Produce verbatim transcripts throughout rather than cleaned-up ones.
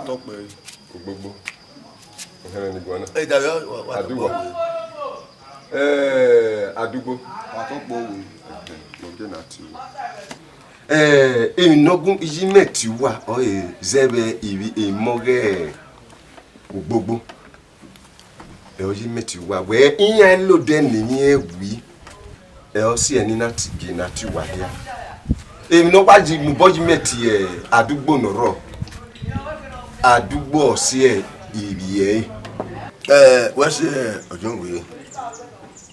Tọkpẹ. Ogbogbo. Ẹhẹn, ni guan na. Ẹ, Dave, wa, wa, Aduwa. Ẹ, Adugbo. Wa tọkpẹ owo. Ẹhẹn, mo de na ti wa. Ẹ, emwi ne ọ gu yi mẹ ti wa, ọ e zẹ vbe ivbi emọ ghẹ Ogbogbo. Ẹ, ọ yi mẹ ti wa wẹ iran lodẹ ne emwi ẹn wi. Ẹ, ọ si ẹre ne I na tie gie ne a tie uwa hia. Emwi ne ọ wa yi mu obọ yi mẹ tie Adugbo ne ọ rrọọ. Adugbo ọ si ẹre ivbi ẹre. Ẹ, wẹ sẹ, Ọjọnwẹẹ.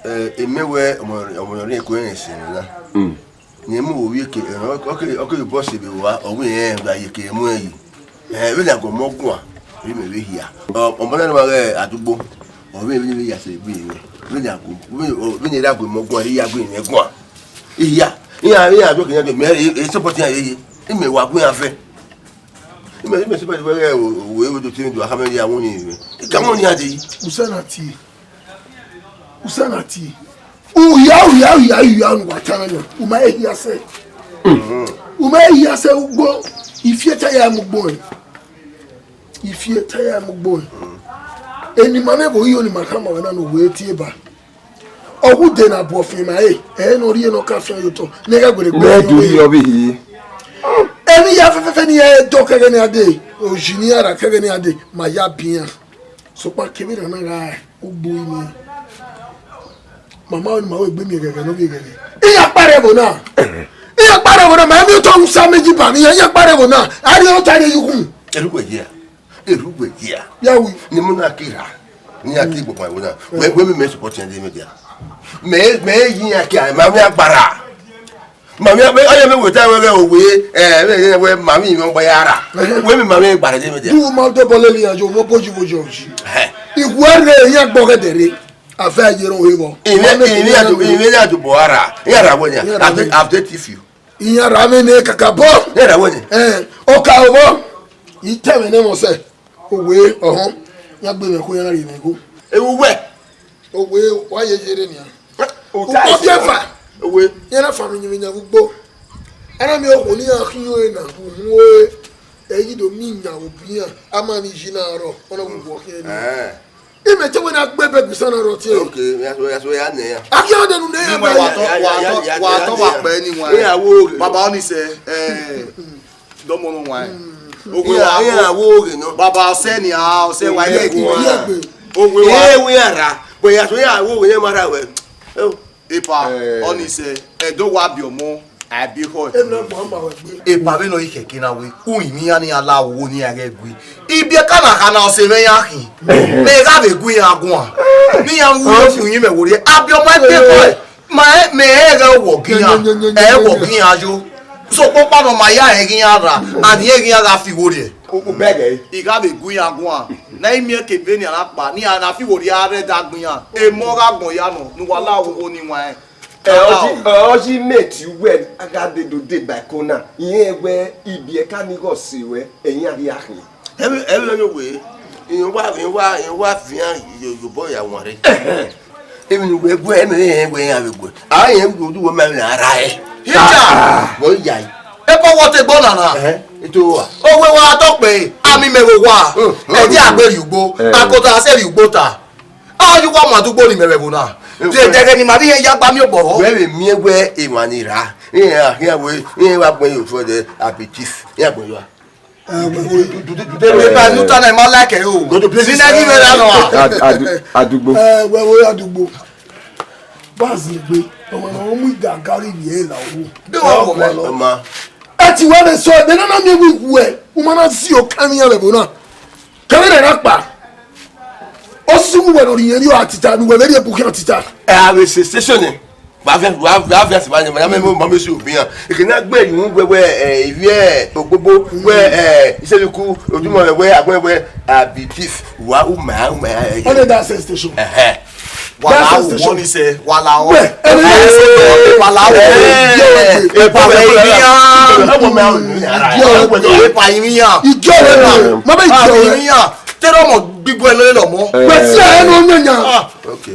Ẹ, imẹ wẹ ọmọ, ọmọ ne ọ rhie ẹko ẹnrẹn sẹ mwẹ na. Ne mu ovbi eke, ẹ, ọ, ọ ke, ọ ke obọ sẹ vbe wa, ọ wẹ irẹn gha ye eke mu ẹn yi. Ẹ, vbene a gu ọmọ guan, vbe imẹ vbe hia. Ọ, ọmọ na ne ọ ma ghẹ Adugbo, ọ vbe, vbe, vbe ya sẹ vbe irẹn. Vbene a gu, vbe, ọ, vbene erha gu ọmọ guan, I ya gu irẹn guan. I hia, iran, iran do ke iran do, mẹ, e, e support iran yeye. Imẹ wa gu iran fẹ. Imẹ, imẹ support wẹ ghẹ o, o, o, do te do, a ka mẹ ya won ni. I ka won ni a de yi. Usa na tie. Usa na tie. Uya, uya, uya, uya, nu wa tama nọ. U ma e hia sẹ. U ma e hia sẹ ugbo. Ifiẹta ya mu ugbo ẹn. Ifiẹta ya mu ugbo ẹn. Eni ma ne ẹvbo iyo ni ma khama wẹ na ne uwẹ tie ba. Ọ wu de na bu ọfin ma e. Ẹ ne ọ rhie ne ọ ka fian ye otọ. Ne ẹ gha gbe egbe. Mẹ do yi ọvbihi. Emwi hia fẹfẹfẹ ne iran dọ kẹghẹ ne iran dee. Oji ne iran ra kẹghẹ ne iran dee. Ma ya bian. Sokpan kevbe na na gha ugbo ini. Mama ọni ma wẹ egbe miẹn ghẹghẹ ne ọ vbe ghẹghẹ. Iran kpare ẹvbo na. Iran kpare ẹvbo na, ma emwi otọ usa meji ba mwẹ iran, iran kpare ẹvbo na. A rhie ota rhie ye ukhun. Erhugbe ye a. Erhugbe ye a. Ya wi. Ne mu na ke ra. Ne a ke gbọkpan ẹvbo na. Wẹ, wẹ mẹ, mẹ support iran de mẹ dia. Mẹ, mẹ yi iran ke a, ma mwẹ agbara. Ma mwẹ, ọ ya mẹ wẹ ta wẹ ghẹ owe, ẹ, mẹ ghẹ wẹ ma mwẹ imẹ ọgba ya ra. Wẹ mẹ ma mwẹ agbara de mẹ dia. Du ma do bọlẹ ni ajo, mo boji boji ọji. Ẹhẹn. Iwẹ rre, iran gbọghẹdẹ rre. A vẹ ye rọ he vbọ. Ìwé, ìwé àjò, ìwé àjò bọ̀ ara. Ìyá ra wẹ̀ ni. Ìyá ra wẹ̀ ni. I've, I've dated you. Ìyá ra mi ni kàkà bọ̀. Ìyá ra wẹ̀ ni. Ẹ, ọkà ọbọ. Ìtẹ̀wé ní mọ̀ sẹ́. Òwe ọ̀hún. Yá gbé mi kó yára rè mí kó. Ewu wẹ̀. Òwe wa ye yere ni a. Òtá Ukpọ ìsìn. Biẹ fa. Òwe. Yẹn na fa mi nyẹmẹ nyẹmẹ gbogbo. Ẹna mi okhuo ne iran khian ẹre na, uhunmwu ẹre, ẹ i ghi do miẹn iran obi iran, a ma ni yi na rrọọ, ọ na wu wọ khian ẹre. Ẹn. Imẹ te wẹ na gbe ebe gu isan na rrọọ tie. Ok, ya so, ya so, ya nẹ ya. A khian dẹnu nẹ ya. Ni ba wa ya. Tọ, ya, wa ya, tọ, ya, wa ya, tọ, ya, wa ya. Kpẹ ni wa. Iya wo. Baba Ọnise, eh, dọmọ nọ wa. Owe wa. Iya wo ghe nọ. Baba ọsẹ ni a, ọsẹ wa ye gu wa. Owe wa. Owe wa. Iya wo ya ra. Bọ ya so ya wo ghe ma ra wẹ. Epa, eh, Ọnise, ẹdẹ wa biẹ ọmọ, a biẹ ekhọe. Emwi na gbọn ma wẹ gbe. Epa vbene ọ i khẹke na wẹ, u rinmwian ne iran la wo ne iran ghẹ gui. Ibiẹka na kha na ọse mwẹ iran khin. Mẹ gha vbe gu iran guan. Ne iran wu yo fu yin mẹ wo rrie. A biẹ ọmọ ẹgbẹ ekhọe. Ma ẹ, mẹ ẹ ghẹ wọ gi iran. Ẹ wọ gi iran yo. Sokpan ọkpa nọ ma ya ẹre ghi iran ra, and irẹn ghi iran gha fi wo rrie. U, u bẹgẹ. I gha vbe gu iran guan. Na i miẹn ke ebe nian na kpa, ne iran na fi wo rrie a rre ẹdẹ agbọn iran. Emọ gha gbọn ya nọ, ne uwa la wo ni wan. Ẹ, ọ yi, ọ yi mẹ ti uwẹ, a gha de do deba ẹko na. Irẹn wẹ ibiẹka ni ghọ se ruẹ, ẹyin a ghi a khin. Ẹvbo, ẹvbo ne uwẹ, irẹn wa, irẹn wa, irẹn wa vian yo, yo bọ ya wan rre. Emwi ne uwẹ gu ẹmwẹ rẹ irẹn wẹ iran vbe gu. A rẹn gu du wẹ ma vbe na ra ẹre. Hita! Vbọ ya yi. Epa wọ te gbe ọna na. Ẹhẹn, eto wa. Owe wa tọ kpẹ, a miẹn mẹ vbe owa. Mm, mm. Ẹdẹ a gbe rhie ugbo, eh, akota a sẹ rhie ugbo ta. A ye uwa mu adugbo ni mẹ vbe ẹvbo na. Eh, de ẹdẹghẹ ne ima rhie ya gba miẹn obọ vbọ. Wẹ vbe miẹn wẹ emwa ni ra. Iran, iran wẹ, iran wa gbẹn ye otọ dẹ, a be thief. Iran gbẹn ye uwa. Eh, we, we, du, du, du, du, ebe ba nuta na, ima like ẹre o. Go to places. Sine ghi vbe ra nọ a. Ad-, adu-, adugbo. Eh, we, we, adugbo. Bazi egbe, ọmọ na mu igagari vbiẹ la owo. De wa wọ mẹ. Ọma. Ẹ ti wẹ vbe sọ, ẹdẹ nana miẹn wẹ iwẹ, u ma na si okan iran vbe ẹvbo na. Kẹmwẹ na kpa. Osusu wẹ ne ọ rhie rhie atita, ne uwẹ vbe rhie bukhian atita. Ẹ, a vbe se station nẹ. Wa vẹ, wa, wa vẹ, ma, ma, ma, ma, ma, ma, si obi iran. Eke na gbe yu wẹ, wẹ, ẹ, ivie, ogbogbo, wẹ, ẹ, iseluku, ojumọ rẹ, wẹ, agbọn, wẹ, abi thief, wa, uma, uma, ẹ, ẹ. Only that same station. Ẹhẹ. Wala wo ni sẹ, wala wo. Wẹ, ẹ, ẹ, wala wo. Ẹ, ẹ, epa yi mi yan. Epa yi mi yan. Ijọ rẹ na. Ma bẹ ijọ rẹ. Epa yi mi yan. Tẹrẹ ọmọ gbigbo ẹ lọlẹ lọmọ. Wẹ si ẹ nọ nyanya. Ah. Okay.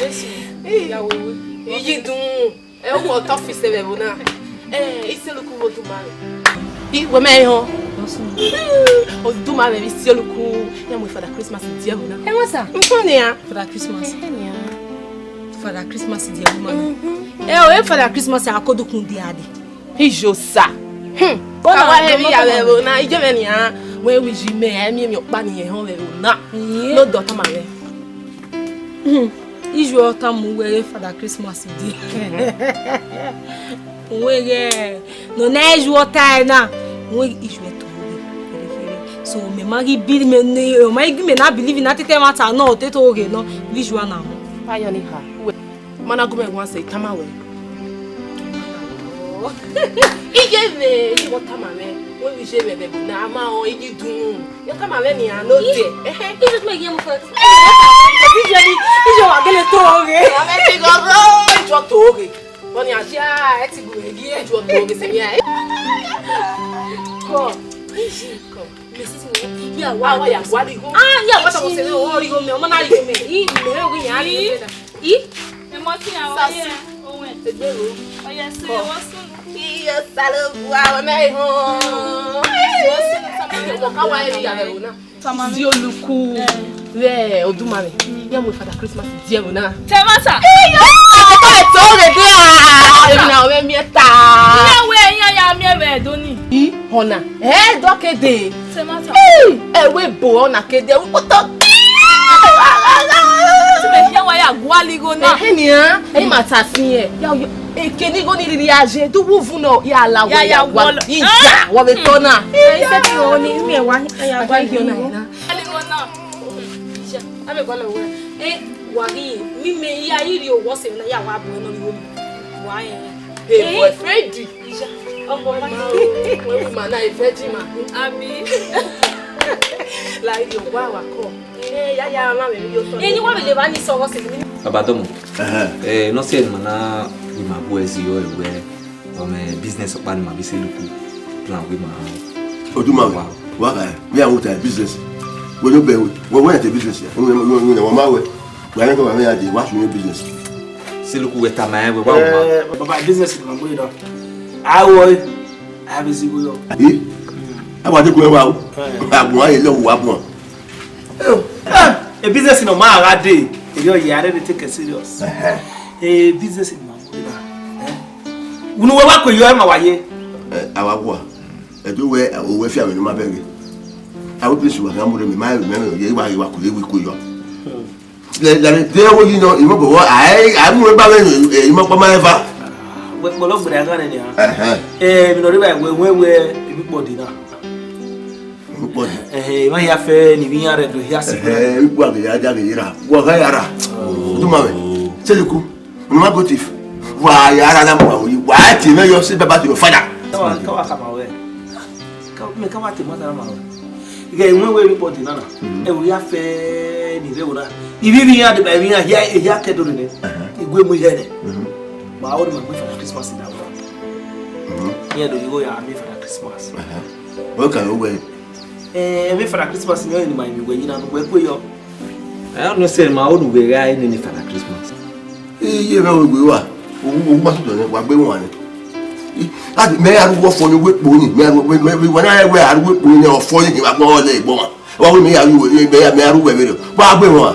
Jesu, ya wewe. Iyi dun. Ẹ, u wẹ ọta ọfis vbe ẹvbo na. Ẹ, Iseluku vbe oduma rẹ. I wẹ mẹ họn. Oduma rẹ vbe Iseluku. Ya mu Father Christmas die ẹvbo na. Ẹ, what's up? Nfọn nian. Father Christmas. Father Christmas die ẹvbo na. Ẹ, o, e Father Christmas a ko dukun dia de. Ijosa. Hmm. Ka wa he vbe ya vbe ẹvbo na, iye mwẹ nian, wẹ wi ji mẹ, ẹ miẹn emwi ọkpa ne irẹn họn vbe ẹvbo na. Iye. No dọ tama mwẹ. Hmm. Iye ọ tama uwẹ ghe Father Christmas de. Uwẹ ghe, nọ na iye ọ ta ẹre na. Uwẹ iye ọ tama uwẹ. So, mẹ ma ghi bi, mẹ ne, ọ ma ghi gi mẹ na believe na tete ẹmwata nọ, tete oghe nọ, iye ọ na họn. Ayọ ni ha. Ma na gu mwẹ wan sẹ, I tama wẹ. Iye mwẹ, iye vbe tama mwẹ, wẹ vbe iye mwẹ vbe ẹvbo na, a ma họn, iye dun. Ya tama mwẹ nian, no de. Ẹhẹn. Iye mwẹ ye mu fẹ. Iye ni, iye wa gele to oghe. Wa mẹ ti gọ ro, iye to oghe. Wẹ ni a dia, ẹ ti gu mwẹ gi iye to oghe sẹ mwẹ. Kọ. Iye kọ. Mẹ sisi mwẹ, ya wa, wa ya gua ligho. Ah, ya wa tama sẹ, o righo mẹ, ọmọ na righo mẹ. I mẹ, o ghi ya righo mẹ na. I? Ẹ mọ ti ya wa ye, owen. Egbe ro. Oya, se wọ sunu. Iye Osanobua, wẹ mẹ họn. Wọ sunu, tama mwẹ. Wọ ka wa eri ya vbe ẹvbo na. Tama mwẹ. Iseluku. Eh. Vbe oduma mwẹ. Ya mu Father Christmas die ẹvbo na. Tẹ masa. Iyo! Ẹ to ghe de a. Emwi na ọ mwẹ miẹn ta. Iye wẹ, iye ya miẹn vbe ẹdọ ni. I họn na. Ẹ dọ ke de. Semata. Ẹ wẹ bo ọ na ke de, wẹ kpotọ. Ti mẹ hia wa ya gua ligho na. Ẹhẹn nian, ẹ ma ta sin ẹ. Ya, ya, eke ni igho ni rhirhi a je, du wu vu nọ, ya la wẹ ya gua. Ija, wọ vbe tọ na. Ẹ, ise ti o ni, mi ẹ wa, ẹ ya gua ligho na. Ligho na. Ija, a vbe gua lẹ wẹ. Ẹ, wa ghi, mi mẹ ya i rhie owọ sẹ na, ya wa bu ẹnọ ligho mi. Wa ẹ. Hey, boyfriend. Iya, ọmọ ma. Wẹ wi ma na e virgin ma. Abi. La iri owa wa kọ. Ẹ, ya ya ma me yo so. Eni wa le ba ni so wo se ni. Baba Domo. Ẹhẹn. Eh, no se ma na wi ma bu ezi yo ewe. Ọmọ business ọkpa ni ma bi Iseluku plan wi ma. Oduma wa. Wa ga. We are with business. We no be we. We want a business. We we we we wa ma we. Wẹ nẹ kọ ma mwẹ ya dee, wa sunu business. Iseluku wẹ tama ẹn, wẹ wa wẹ ma. Eh, baba, business ni ma mu yi na. A wọ e, a vbe zigbo yọ. Eh? A wa de ku ẹwa o. Eh. A gun aye lọ wa bun. Eh, eh, a business ni ma gha dee. Eyo ye, a dey take it serious. Eh. Eh, business ni ma mu yi na. Eh. Unu wẹ wa ku yọ, ẹ ma wa ye. Eh, a wa gua. Ẹdẹ wẹ, owẹ fi avbe ne ma bẹghe. A wẹ place wa gha mu rre, mẹ ma rẹn, mẹ rẹn ye wa, ye wa ku, ye wi ku yọ. Lẹvbe de wo yi nọ, imọ bọbọ, a mu egba vbe imọ kpama eva. Wẹ kpọlọ gbere aghan nẹ nian. Ẹhẹn. Eh, emwi ne ọ rre evba wẹ, wẹ, wẹ, emwi kpọ de na. Emwi kpọ de. Ẹhẹn, emwa hia fẹ ne ivbi iran rre do hia si. Ẹhẹn, emwi kpọ a ghe ya, a ghe ya ra. Wa gha ya ra. Oduma mwẹ. Iseluku. Unu ma go thief. Wa ya ra na mu wa yi. Wa ti mẹ yọ si baba to your father. Ka wa, ka wa kama wẹ. Ka, mẹ ka wa te mata na ma wẹ. Ighe iwẹn wẹ emwi kpọ de na na. Mhm. Ẹ, u ya fẹ ni rre ro na. Ivbi ivbi iran deba, ivbi iran hia, ehia ke do nene. Aha. Igue mu ihe nẹ. Mhm. Ma ọ ni ma gbe Father Christmas na ro. Mhm. Iran do igho ya mi Father Christmas. Aha. Wẹ ka yo wẹ. Eh, emwi Father Christmas ni ọ ni ma mi wẹ yi na, wẹ ku yọ. Ẹ, ọ nọ sẹ ma ọ nu wẹ gha nene Father Christmas. Iye mwẹ wẹ wa, owu, owu ma sotọ nẹ, wa gbe wọn nẹ. I, láti mẹ arúgbó ọfọ ni wẹ kpo ni, mẹ arúgbó, mẹ, mẹ, mẹ, wẹ na wẹ arúgbó kpo ni ọfọ ni, wa gbọ lẹ gbọ wa. Wa wẹ mẹ arúgbó, mẹ, mẹ arúgbó ẹvẹ rẹ, wa gbe wọn.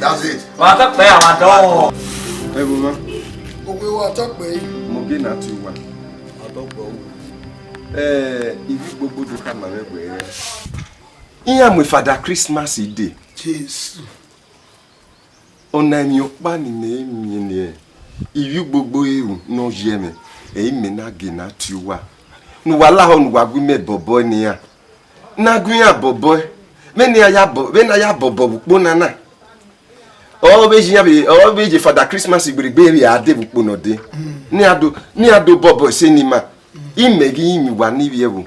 That's it. Wa tọkpẹ, wa tọ. Ẹ vbo ma? Owe wa tọkpẹ. Mo ghe na tie uwa. Wa tọkpẹ o. Eh, ivbi gbogbo do khama mwẹ wẹẹ, iran mu Father Christmas dee. Jesu. Ọna emwi ọkpa ne imẹ miẹn ne ivbi gbogbo eru ne ọ ye mwẹ, ẹ i mẹ na ghe na tie uwa. Ne uwa lahọ ne uwa gu imẹ bọbọ nian. Na gu iran bọbọ, vbene a ya bọ-, vbene a ya bọbọ vbe ukpo na na. Ọ vbe ye iran vbe, ọ vbe ye Father Christmas gberegbe vbe a de vbe ukpo nọ dee. Ne iran do, ne iran do bọbọ ẹse ne ima. Imẹ ghi rinmwian uwa ne ivbi ẹvbo,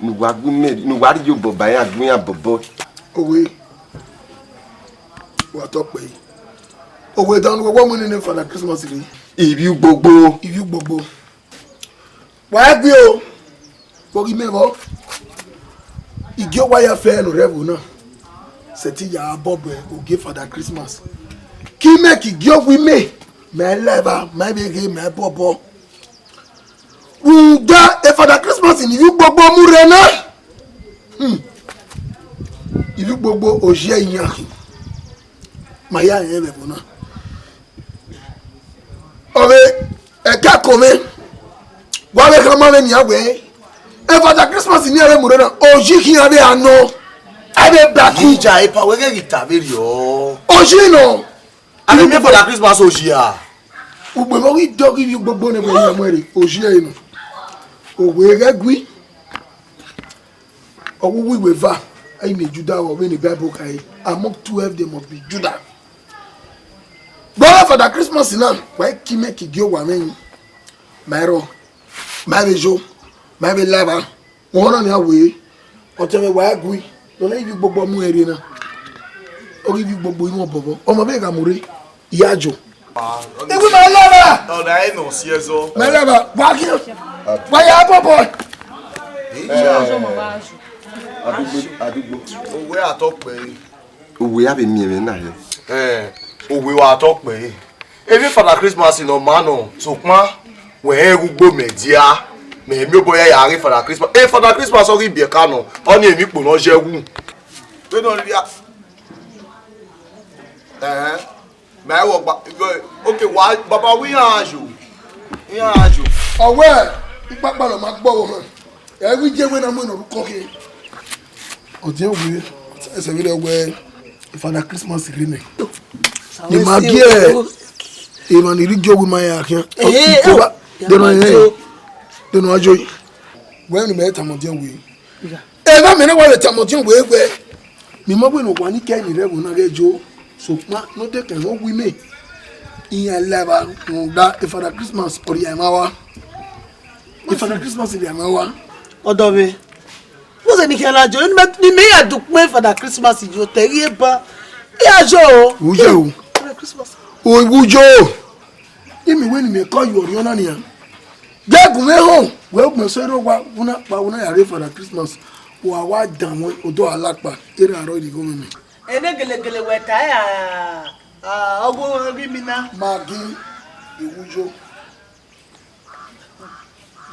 ne uwa gu imẹ, ne uwa rhie obọ ba iran gu iran bọbọ. Owe, wa tọkpẹ. Owe, dan ne uwa mu nene Father Christmas rre. Ivbi ugbogbo. Ivbi ugbogbo. Wa gbe o, kpoghi mẹ vbọ. Igie owa ya fẹ ne orẹ ẹvbo na. Sẹtin ya bọbọ ogie Father Christmas. Ke imẹ ke igie owa imẹ, mẹ la eva, mẹ vbe ghe, mẹ bọbọ. Rhunmwuda e Father Christmas ne ivbi ugbogbo mu rre na. Hmm. Ivbi ugbogbo ozie iran khin. Ma ya rẹn vbe ẹvbo na. Ọvbe, ẹka ko mwẹ, wa vbe khama mwẹ nian wẹẹ, e Father Christmas ne iran vbe mu rre na, ozi khian vbe a nọ, a vbe ba ku. Ija epa wẹ ghẹ ghi ta vberriọ. Ozi nọ. A vbe miẹn Father Christmas ozi a? Ugbe vbe ọ ghi dọ ghi ivbi ugbogbo ne ẹvbo iran mu ẹre, ozi ẹre nọ. Owe ghẹ gui. Ọ wu uwu iweva, ẹi miẹn Juda vbe vbene Bible khare, among twelve there must be Juda. Brother, Father Christmas na, wa i ke imẹ ke igie owa mwẹ yin. Ma i rrọọ, ma i vbe yo, ma i vbe la eva. Uhunmwu na nian wee, ọtẹn mwẹ wa i gui, ne ọ na ivbi ugbogbo mu ẹn rrie na. Ọ ghi ivbi ugbogbo iruẹn bọbọ, ọ ma vbe gha mu rre. Iya jo. Ewu ma lẹ ba. Ọna ẹ nọ si ẹzọ. Ma lẹ ba. Wa khian. Wa ya bọbọ. Adugbo, adugbo. Owe atọ kpẹre. Owe a vbe miẹn mwẹ na hẹ. Eh, owe wa atọ kpẹre. Emwi Father Christmas nọ ma nọ, sokpan wẹ rẹn ghẹ ugbo mẹ dia. Mẹ miẹn obọ ya ya ghe Father Christmas. Eh, Father Christmas ọ ghi biẹ ka nọ, ọ ni emwi ikpo ne ọ ye wu. Vbene ọ rhirhi a. Ẹhẹn. Mẹ wọ gba, okay, wa, baba, wẹ iran gha yo. Iran gha yo. Ọ wẹ, ikpakpa ne ọ ma gbọvbọ họn. Ẹ i wẹ iye wẹ na mu ẹn ne ọ rre ukọ khin. Ọdiọn wẹ, ẹsẹ vbe rẹ wẹ, Father Christmas rre nẹ. Ne ima gie, emwa ni rhie igie owa ima ya khian. Eh, eh, de ma eh, de ne ọ yo. Wẹ ne mẹ tama ọdiọn wẹ. Ẹmwẹ mẹ ne wa vbe tama ọdiọn wẹ wẹ, mẹ ma wẹ ne ọ wa ni kẹ ni rre ẹvbo na ghẹ yo, sokpan ne ọ dekẹn ne ọ wu imẹ, iran la eva rhunmwuda Father Christmas ọ rhie emwa wa. Father Christmas rhie emwa wa. Ọdọmwẹ, what's the, ni khian na yo, ni mẹ, ni mẹ ya dukpẹ Father Christmas yo, te ghi eba, ya yo. Uye o. Father Christmas. O, uye o. Imi wẹ ne mẹ kọ yo ọriọn na nian. Ghẹ gu mwẹ họn, wẹ gu mwẹ sẹ rre owa, vbe una kpa, vbe una ya rre Father Christmas, wa wa dan mwẹ odọ alakpa, erha rọ irigho mwẹ mẹ. Ene gelegele wẹ ta ẹre, a, a, ọghe ghi mi na. Maggi, iwuyo.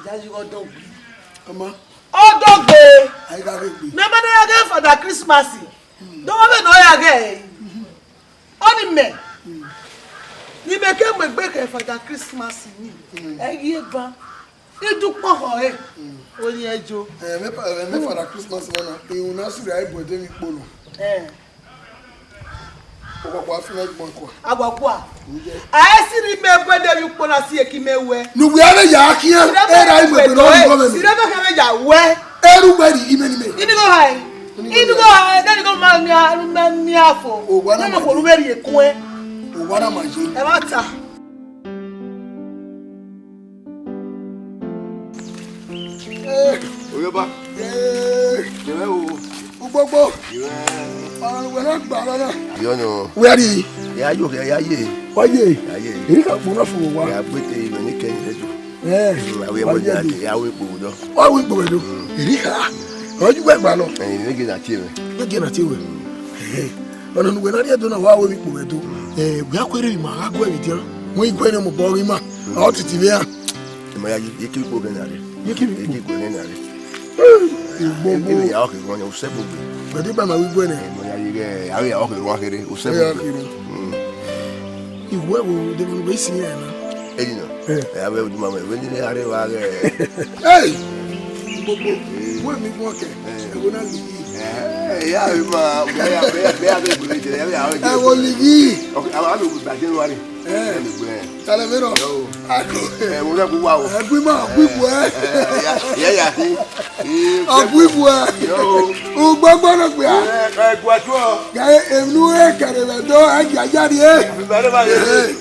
Yayi ọdọgbe. Ọma. Ọdọgbe. Ayi gha ghe gbe. Mẹ ma na ya ghe Father Christmas. Dọmọ vbene ọ ya ghe ẹre. Ọni mẹ. Ne imẹ ke mu egbe khẹ Father Christmas ni. Ẹ ghi eba. Idukpọn họe. Oni ẹjo. Ẹ, mẹ fa-, ẹ, mẹ Father Christmas na na. Ihun na sirra ibuẹ de vbe ikpolo. Ẹ. Ọkpọkpọ a fi mwẹ gbọn kua. Agbakua. Ǹjẹ́? A i sirra imẹ ibuẹ de vbe ikpolo na si eki mẹ wẹ. Ne uwẹ avbe ya khian, era ibuẹ de nọ ni gọmẹ. Sirra ibuẹ khẹ mẹ ya wẹ. Eru wẹ rhie imẹ ni mẹ. Ini gho hae. Ini gho hae, de ni gho ma mia, ma mia fo. Owa na ma ye. Owa na ma ye. Ẹ ma ta. Oyoba. Ee. Yẹrẹ o. Ugbogbo. Yẹrẹ. Ọ̀rọ̀ ìwé náà gbà lọ́nà. Yọ nọ. Where are you? Ya yo, ya ye. Wa ye. Ya ye. Èyí kà kpọ̀n náà fún wa. Ya gbé te ìwé ní kẹ́yìn lẹ́jọ́. Ẹ. Àwọn ẹ̀mọ́ ni a ti yà wé gbòòdò. Wa wí gbòòdò. Èyí kà. Ọjọ́ ìwé gbà lọ. Ẹ̀yin ní gẹ̀ẹ́nà tiẹ̀ rẹ̀. Ní gẹ̀ẹ́nà tiẹ̀ rẹ̀. Ọ̀nà ìwé náà rí ẹ̀dọ́ náà wá wé gbòòdò. Ẹ, wíwá kó eré ìmọ̀ àgọ́ ẹ̀rì jẹ́. Wọ́n yí kó ẹni ọmọ bọ́ rí mà. Àwọn tìtì rí à. Ẹ ma ya ye, ye kiri kpo gẹ na re. Ye kiri kpo. Ye kiri kpo gẹ na re. Ugbogbo. Ẹ, ẹ, ya ọkẹ wọn, ya usẹ gbogbo. Gbẹdẹ ba ma wi gbẹ nẹ. Ẹ ma ya ye gẹ, ya ya ọkẹ wọn kere, usẹ gbogbo. Ẹ ya kere. Mm. Iwẹ wo de vo we si yẹn na. Ẹ yi na. Ẹ. Ẹ, avẹ oduma mẹ, we ni ne are wa gẹ. Hey! Ugbogbo. Ẹ. Wo mi gbọn kẹ. Ẹ. Ẹ wo na ligi. Ẹ, ya ma, ya ya, ya ya, ya ya, ya ya. Ẹ wo ligi. Okay, a, a, a, Ẹ. Talẹ vberọ. Yo. Ako. Ẹ, wo na gu wa o. Ẹ, gu ima, gu ibu ẹ. Ẹ, ya, ya, ya, ti. Ọ gu ibu ẹ. Yo. Ugbogbo nọ kpia. Ẹ, ẹ, gu atu ọ. Ga e, emunu e kẹre vbe do, ẹ, gia ya rie. Abi ba re ba ye. Ẹ.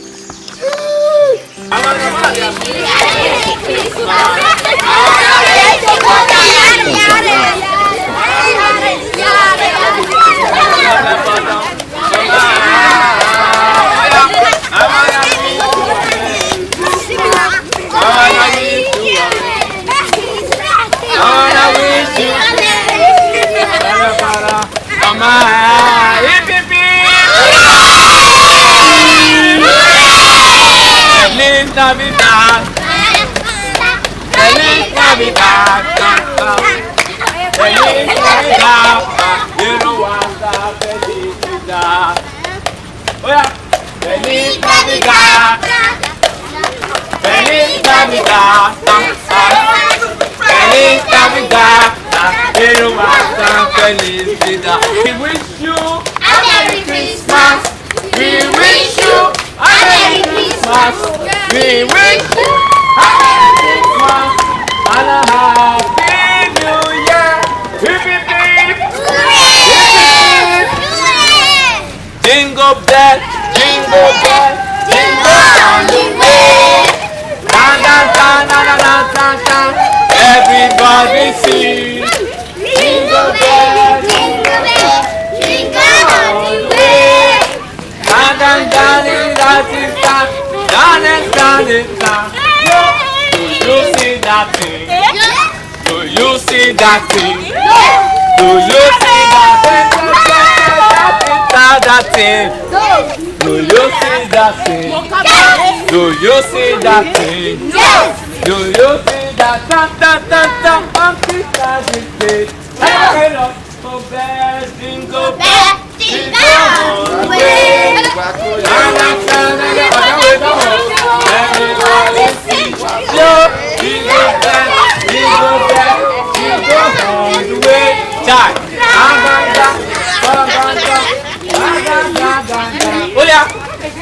Come on, hip, hip, hip. Feliz Navidad. Feliz Navidad. Feliz Navidad. Quiero guardar felicidad. Oya. Feliz Navidad. Feliz Navidad. Feliz Navidad. Quiero guardar felicidad. We wish you a Merry Christmas. We wish you a Merry Christmas. We wish you a Merry Christmas and a Happy New Year. Hip, hip, hip. Hip, hip, hip. Jingle bell, jingle bell, jingle all the way. Dan, dan, dan, dan. Everybody sing. Jingle bell, jingle bell, jingle all the way. Dan, dan, dan, dan, dan, dan, dan, dan, dan. Do you see that thing? Do you see that thing? Do you see that thing? That, that, that thing. Do you see that thing? Do you see that thing? Do you see that? Ta, ta, ta, ta, ta, ta, ta, ta, ta. Jingle bell, jingle bell, jingle all the way. Everybody sing. Yo, jingle bell, jingle bell, jingle all the way. Chai. Bang, bang, bang, bang, bang, bang. Bang, bang, bang, bang, bang. Oh yeah.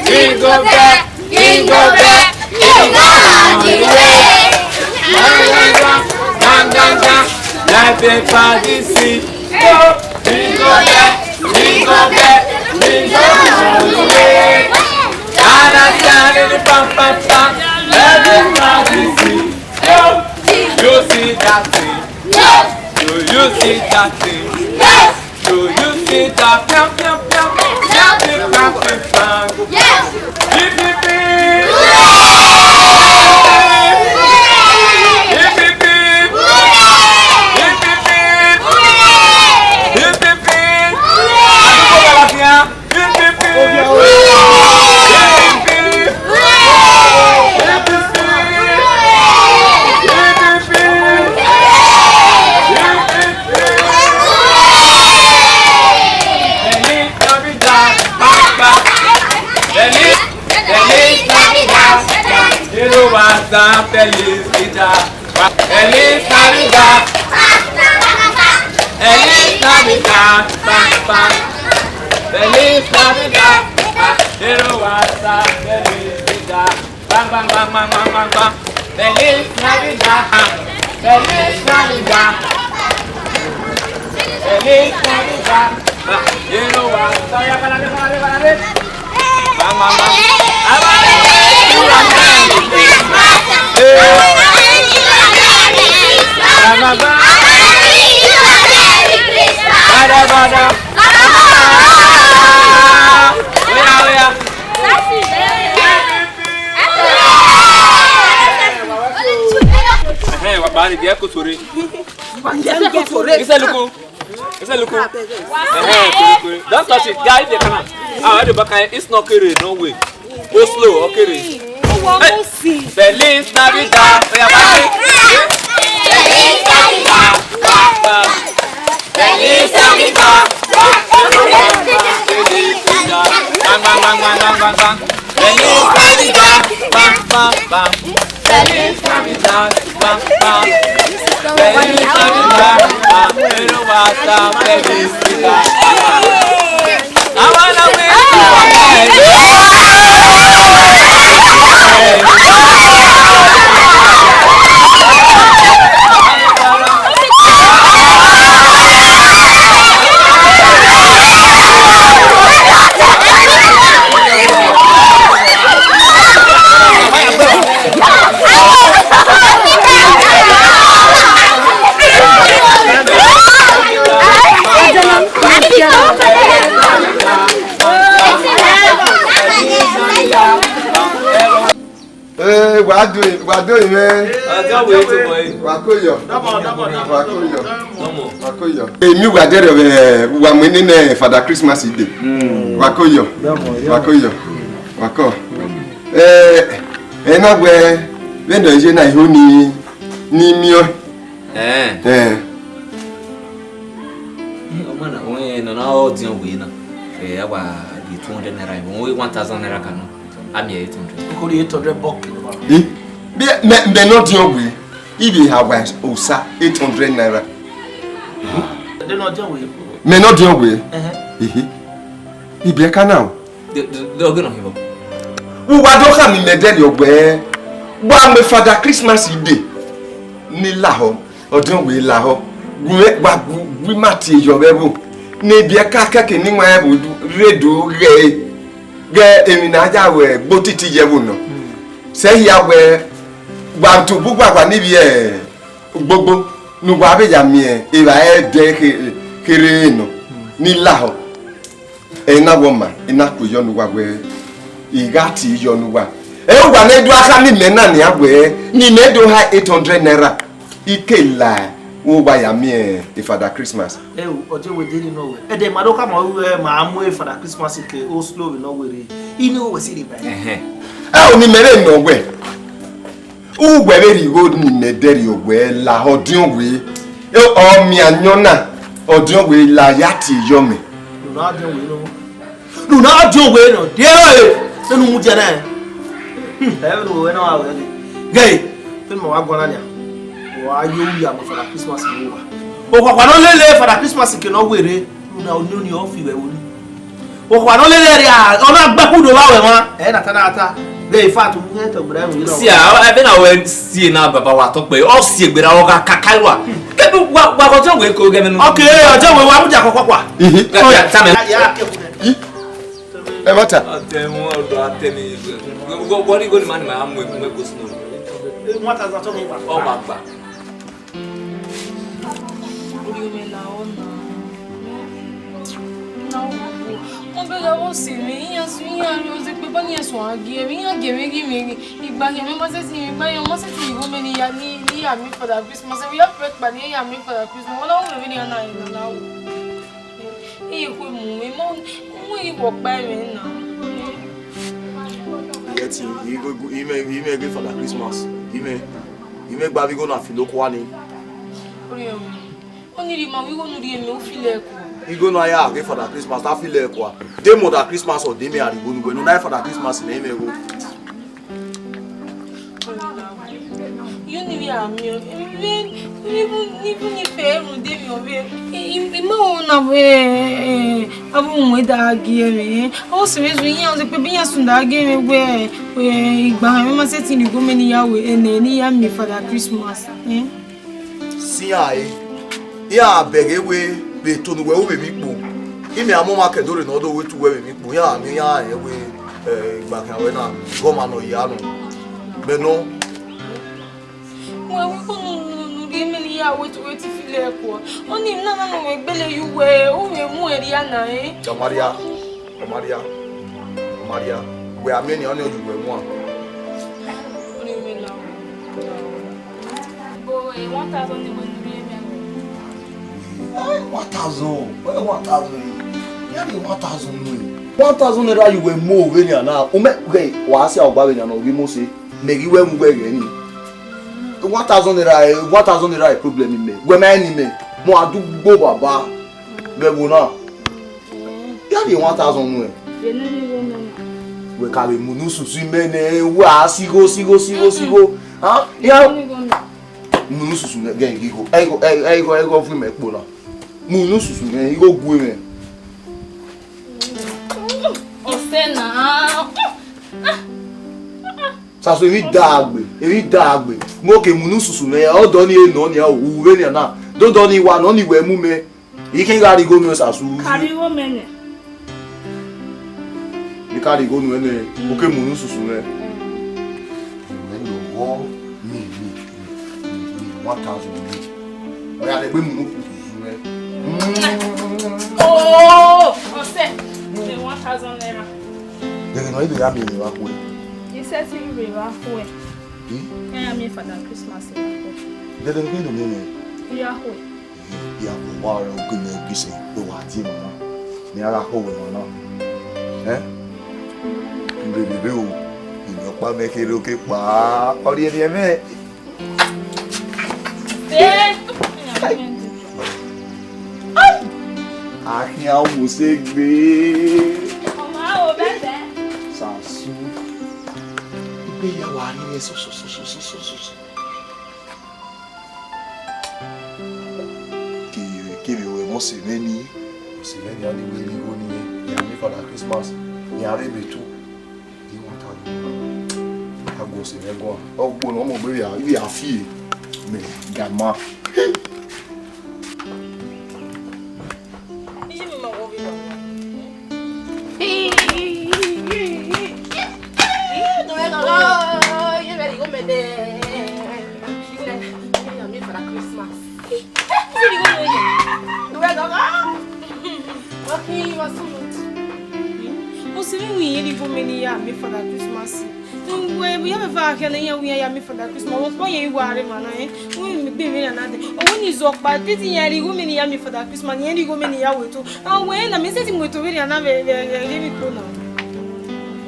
Jingle bell, jingle bell, jingle all the way. Bang, bang, bang, bang, bang, bang. Let everybody sing. Jingle bell, jingle bell, jingle all the way. Ghana, Ghana, pam, pam, pam. Everybody sing. Yo, you see that thing? Do you see that thing? Do you see that? Piam, piam, piam. Piam, piam, piam, piam, piam. Hip, hip, hip. Hip, hip, hip. Hip, hip, hip. Hip, hip, hip. Quiero WhatsApp, feliz Navidad. Feliz Navidad. Feliz Navidad. Pa, pa. Feliz Navidad. Quiero WhatsApp, feliz Navidad. Bang, bang, bang, bang, bang, bang, bang. Feliz Navidad. Feliz Navidad. Feliz Navidad. Quiero WhatsApp. Bang, bang, bang. Ẹhẹn, wa kpa ni, gie ẹkoto rre. Ise luku. Ise luku. Ẹhẹn, kere, kere. Don't touch it. Guy, if you can. Ah, the back, it's not kere, no way. Go slow, okay. Hey. Feliz Navidad. Oya, bye. Feliz Navidad. Feliz Navidad. Bang, bang, bang, bang, bang, bang, bang. Feliz Navidad. Bang, bang, bang. Feliz Navidad. Bang, bang. Feliz Navidad. Bang, pero basta, feliz Navidad. I wanna wish you a merry Ee, wa do, wa do mwẹ. Wa ko yọ. Wa ko yọ. Wa ko yọ. Emi wa dẹrẹ vbe wa mu nene Father Christmas dee. Wa ko yọ. Wa ko yọ. Wa ko. Eh, ena wẹ vbene ọ ye na iho ni, ni miẹn. Ẹn. Ẹn. Ọmọ na, wẹ nọ na ọdiọn wẹ na. Eh, a wa di two hundred naira, wẹ one thousand naira ka nọ. A miẹn eight hundred. Okori eight hundred buck. Eh? Mẹ, mẹ, mẹ nọ ọdiọn wẹ. Ibi ha wa osa eight hundred naira. Ẹdẹ nọ ọdiọn wẹ. Mẹ nọ ọdiọn wẹ. Ẹhẹn. Ehe. Ibi ẹka na o. De, de, de, ọghe nọ hin vbọ? Uwa do khama imẹ dẹrriọ wẹ, wa mu Father Christmas dee ni lahọ, ọdiọn wẹ lahọ, wa gu, gu ima tie yọ vbe ẹvbo, ne ebi ẹka kẹke ne iwan ẹvbo rre do ghẹ, ghẹ emwi ne a ya wẹ gbe otiti ye ẹvbo nọ. Sẹ hia wẹ, wa tobọ ugbagba ni vbiẹ gbogbo, ne uwa vbe ya miẹn evba ẹdẹ khe-, kherhe nọ, ni lahọ. Ẹ na wọ ma, I na ku yọ ne uwa wẹ, I gha tie yọ ne uwa. Ẹ uwa ne do a kha ne imẹ na nian wẹ, ne imẹ do ha eight hundred naira, I ke la, vbe uwa ya miẹn e Father Christmas. Ẹ o, ọ je wẹ deri nọ wẹ. Ẹdẹ ma do khama ruẹ ma mu e Father Christmas ke Oslo vbe nọ were. I ni wẹ si rre ba. Ẹhẹn. Ẹ o, ne imẹ rre nọ wẹ. Uwẹ vbe rhie igho ne imẹ dẹrriọ wẹ lahọ ọdiọn wẹ, ọ miẹn ayọn na, ọdiọn wẹ la ya tie yọ mẹ. Luna ọdiọn wẹ nọ. Luna ọdiọn wẹ nọ, die ọre, nenu mu jẹ na. Hmm, ẹ vbe ne uwẹ na wa wẹ ni. Ghe, te ma wa guan na nia. Wa ye owu ya ma Father Christmas ni wa. Okhuakhua ne ọ lele Father Christmas ke ne ọ were, luna oni oni ọ fi vbe ẹvbo ni. Okhuo ne ọ lele ẹre a, ọ na gbe ẹkhudo vbe aro ẹmwa, ẹ na ta na ta. Vbe in fact, u ghẹ tọ gberra ẹmwẹ na. Si a, ẹvbo na wẹ si na baba wa tọ kpẹ, ọ si egberra ọ gha kaka wa. Kẹdẹ wa, wa kọ tẹ wẹ ko gẹ mẹ nu. Okay, ọ jẹ wẹ wa mu dia kọkọ kua. Mhm. Ya, ya, tame. Ya, ya, ke. Ẹ ma ta. Atẹ wọn ọdọ atẹ mi. Wọ, wọ, wọ ni go ni ma ni ma mu mu go sunu. One thousand tọ mi pa. Ọ ma gba. Orhiọn mwẹ lahọ na. Na ohuo. Ọ bẹghe avbe ọse mwẹ, iran su, iran rhie ọzọ ekpe ba ne iran suẹn gha gie mwẹ, iran gie mwẹ ghi mwẹ ghi. Igba khian mwẹ ma sẹtin, igba khian ma sẹtin igho mẹ ne I ya, ne, ne I ya miẹn Father Christmas. Ẹvbo ya fẹ kpa ne I ya miẹn Father Christmas. Ọ na ru mwẹ vbene iran na rre na, na ru. Iran khu emu mwẹ, ma, mu igho ọkpa mwẹ na. Yet, I, I, I, I, I, I, Father Christmas, I, I, I gba avbe igho na fi lokua ni. Orhiọn mwẹ. Ọni rhie ima vbe igho ne u rhie mẹ, u feel ẹre kua. Igho ne a ya ghe Father Christmas, a feel ẹre kua. De Mother Christmas ọ de mẹ a rhie igho ne uwẹ, ne u na re Father Christmas ne imẹ igho. Ya miẹn, even, even if ẹ rhunmwuda emwi ọvbehe, I, I, I ma ho na vbe, eh, avbe uhunmwu da gie mwẹ, ọ sẹ vbe zẹ iran, ọ zẹ kpe iran sunu da gie mwẹ wẹ, eh, igbahan mwẹ ma sẹtin rhie igho mẹ ne I ya wẹ, eh, ne, ne I ya miẹn Father Christmas, eh. Sian ẹre, iran bẹghe wẹ vbe etọnọ uwẹ ru vbe emwi kpo, imẹ a mu ọmwa ke ẹdẹ ọre ne ọ do wẹ tu uwẹ vbe emwi kpo, iran miẹn iran rẹn wẹ, eh, igbakan ruẹ na, ghe ọmwa ne ọ ya nọ, mẹ nọ. Wẹ wẹ igho ne u rhie mẹ ne I ya wẹ tu wẹ te I filo ẹre kua. Ọni emwi na na ne u vbe gbele ye uwẹ, u vbe mu ẹre rhia na, eh? Ọ ma rhia, ọ ma rhia, ọ ma rhia. Wẹ a miẹn nian, ọni ọ ye uwẹ wan. Ọni mẹ la. Bo, eh, one thousand ne wẹ ne u rhie mẹ. Eh, one thousand, eh, one thousand. Ya ni one thousand nẹ. One thousand naira ye uwẹ mu vbenian na. U mẹ, ghẹ, wa si a ọgba vbenian na, ọ ghi mu se. Mẹ ghi wẹ mu wẹ ghẹ ni. One thousand naira, eh, one thousand naira problem mẹ. Wẹ ma ni mẹ. Mo a du gbo baba. Vbe ẹvbo na. Ya rhie one thousand nuẹn. Wẹ ka vbe mu unu susu imẹ nẹ, wẹ a sigho, sigho, sigho, sigho. Ha? Ya mu unu susu nẹ, gẹ igho. Ẹgho, ẹgho, ẹgho vu imẹ kpo na. Mu unu susu nẹ, igho gu mwẹ. Ọsẹ na. Saso emwi dagbe, emwi dagbe. Mo ke mu unu susu nẹ, ọdọ ni e nọ ni a, u vbenian na. Dodọ ni wa nọ ni wẹ mu mẹ. I kegha rhie igho nuẹn Sasu. Ka rhie igho mẹ nẹ. I ka rhie igho nuẹn nẹ, u ke mu unu susu nẹ. Wẹ ne ọghọ mi, mi, mi, mi, one thousand mi. Ọ ya rhie egbe mu unu susu nẹ. Oh, ọsẹ, the one thousand naira. Gẹgẹ nọ, ido ya miẹn emwi vbe a khuẹ. I sẹtin rhie emwi vbe a khuẹ. Eh? Iran ya miẹn Father Christmas vbe a khuẹ. Gẹgẹ nọ, ido miẹn emwi. I ya khuẹ. Ya vbe owa ọre oge mẹ gbese vbe wa die emwa na, ne a gha khọ vbe emwa na. Eh? Rere o, emwi ọkpa mẹ kherhe oke kpa, ọ rhie rhiẹnmwẹ. A khian mu se gbe. Sasu. Ibe ya wa rhie so so so so so so so. Kevbe, kevbe wẹ mọ sẹ mwẹ ni. Ọ sẹ mwẹ ni, a ni wẹ rhie igho ni, iran miẹn Father Christmas, iran rre ebe tu. Iran ta a gu ọse mwẹ guan. Ọ gbo ne ọ mọ gbe vbe a, vbe a fi mẹ gama. Iye mwẹ ma wọ vbe wa. Ih, do vbe ghọghọ, iye mwẹ rhie igho mẹ nẹ. Iye mwẹ ya miẹn Father Christmas. Iye rhie igho mẹ nẹ. Do vbe ghọghọ. Wa khin, wa sunu. Mo sẹ vbe iran rhie igho mẹ ne I ya miẹn Father Christmas. Wẹ, ya vbe eva khian ne iran wẹ iran ya miẹn Father Christmas, vbe ọkpọ yẹn wa rre emwa na, eh? Wẹ mi gbe vbe iran na dẹ. Ọ wẹ ne I zẹ ọkpa, te iran rhie igho mẹ ne I ya miẹn Father Christmas, iran rhie igho mẹ ne I ya wẹ eto. A wẹ na, mẹ sẹtin mu eto vbe iran na vbe, vbe, vbe, vbe emwi kpo na.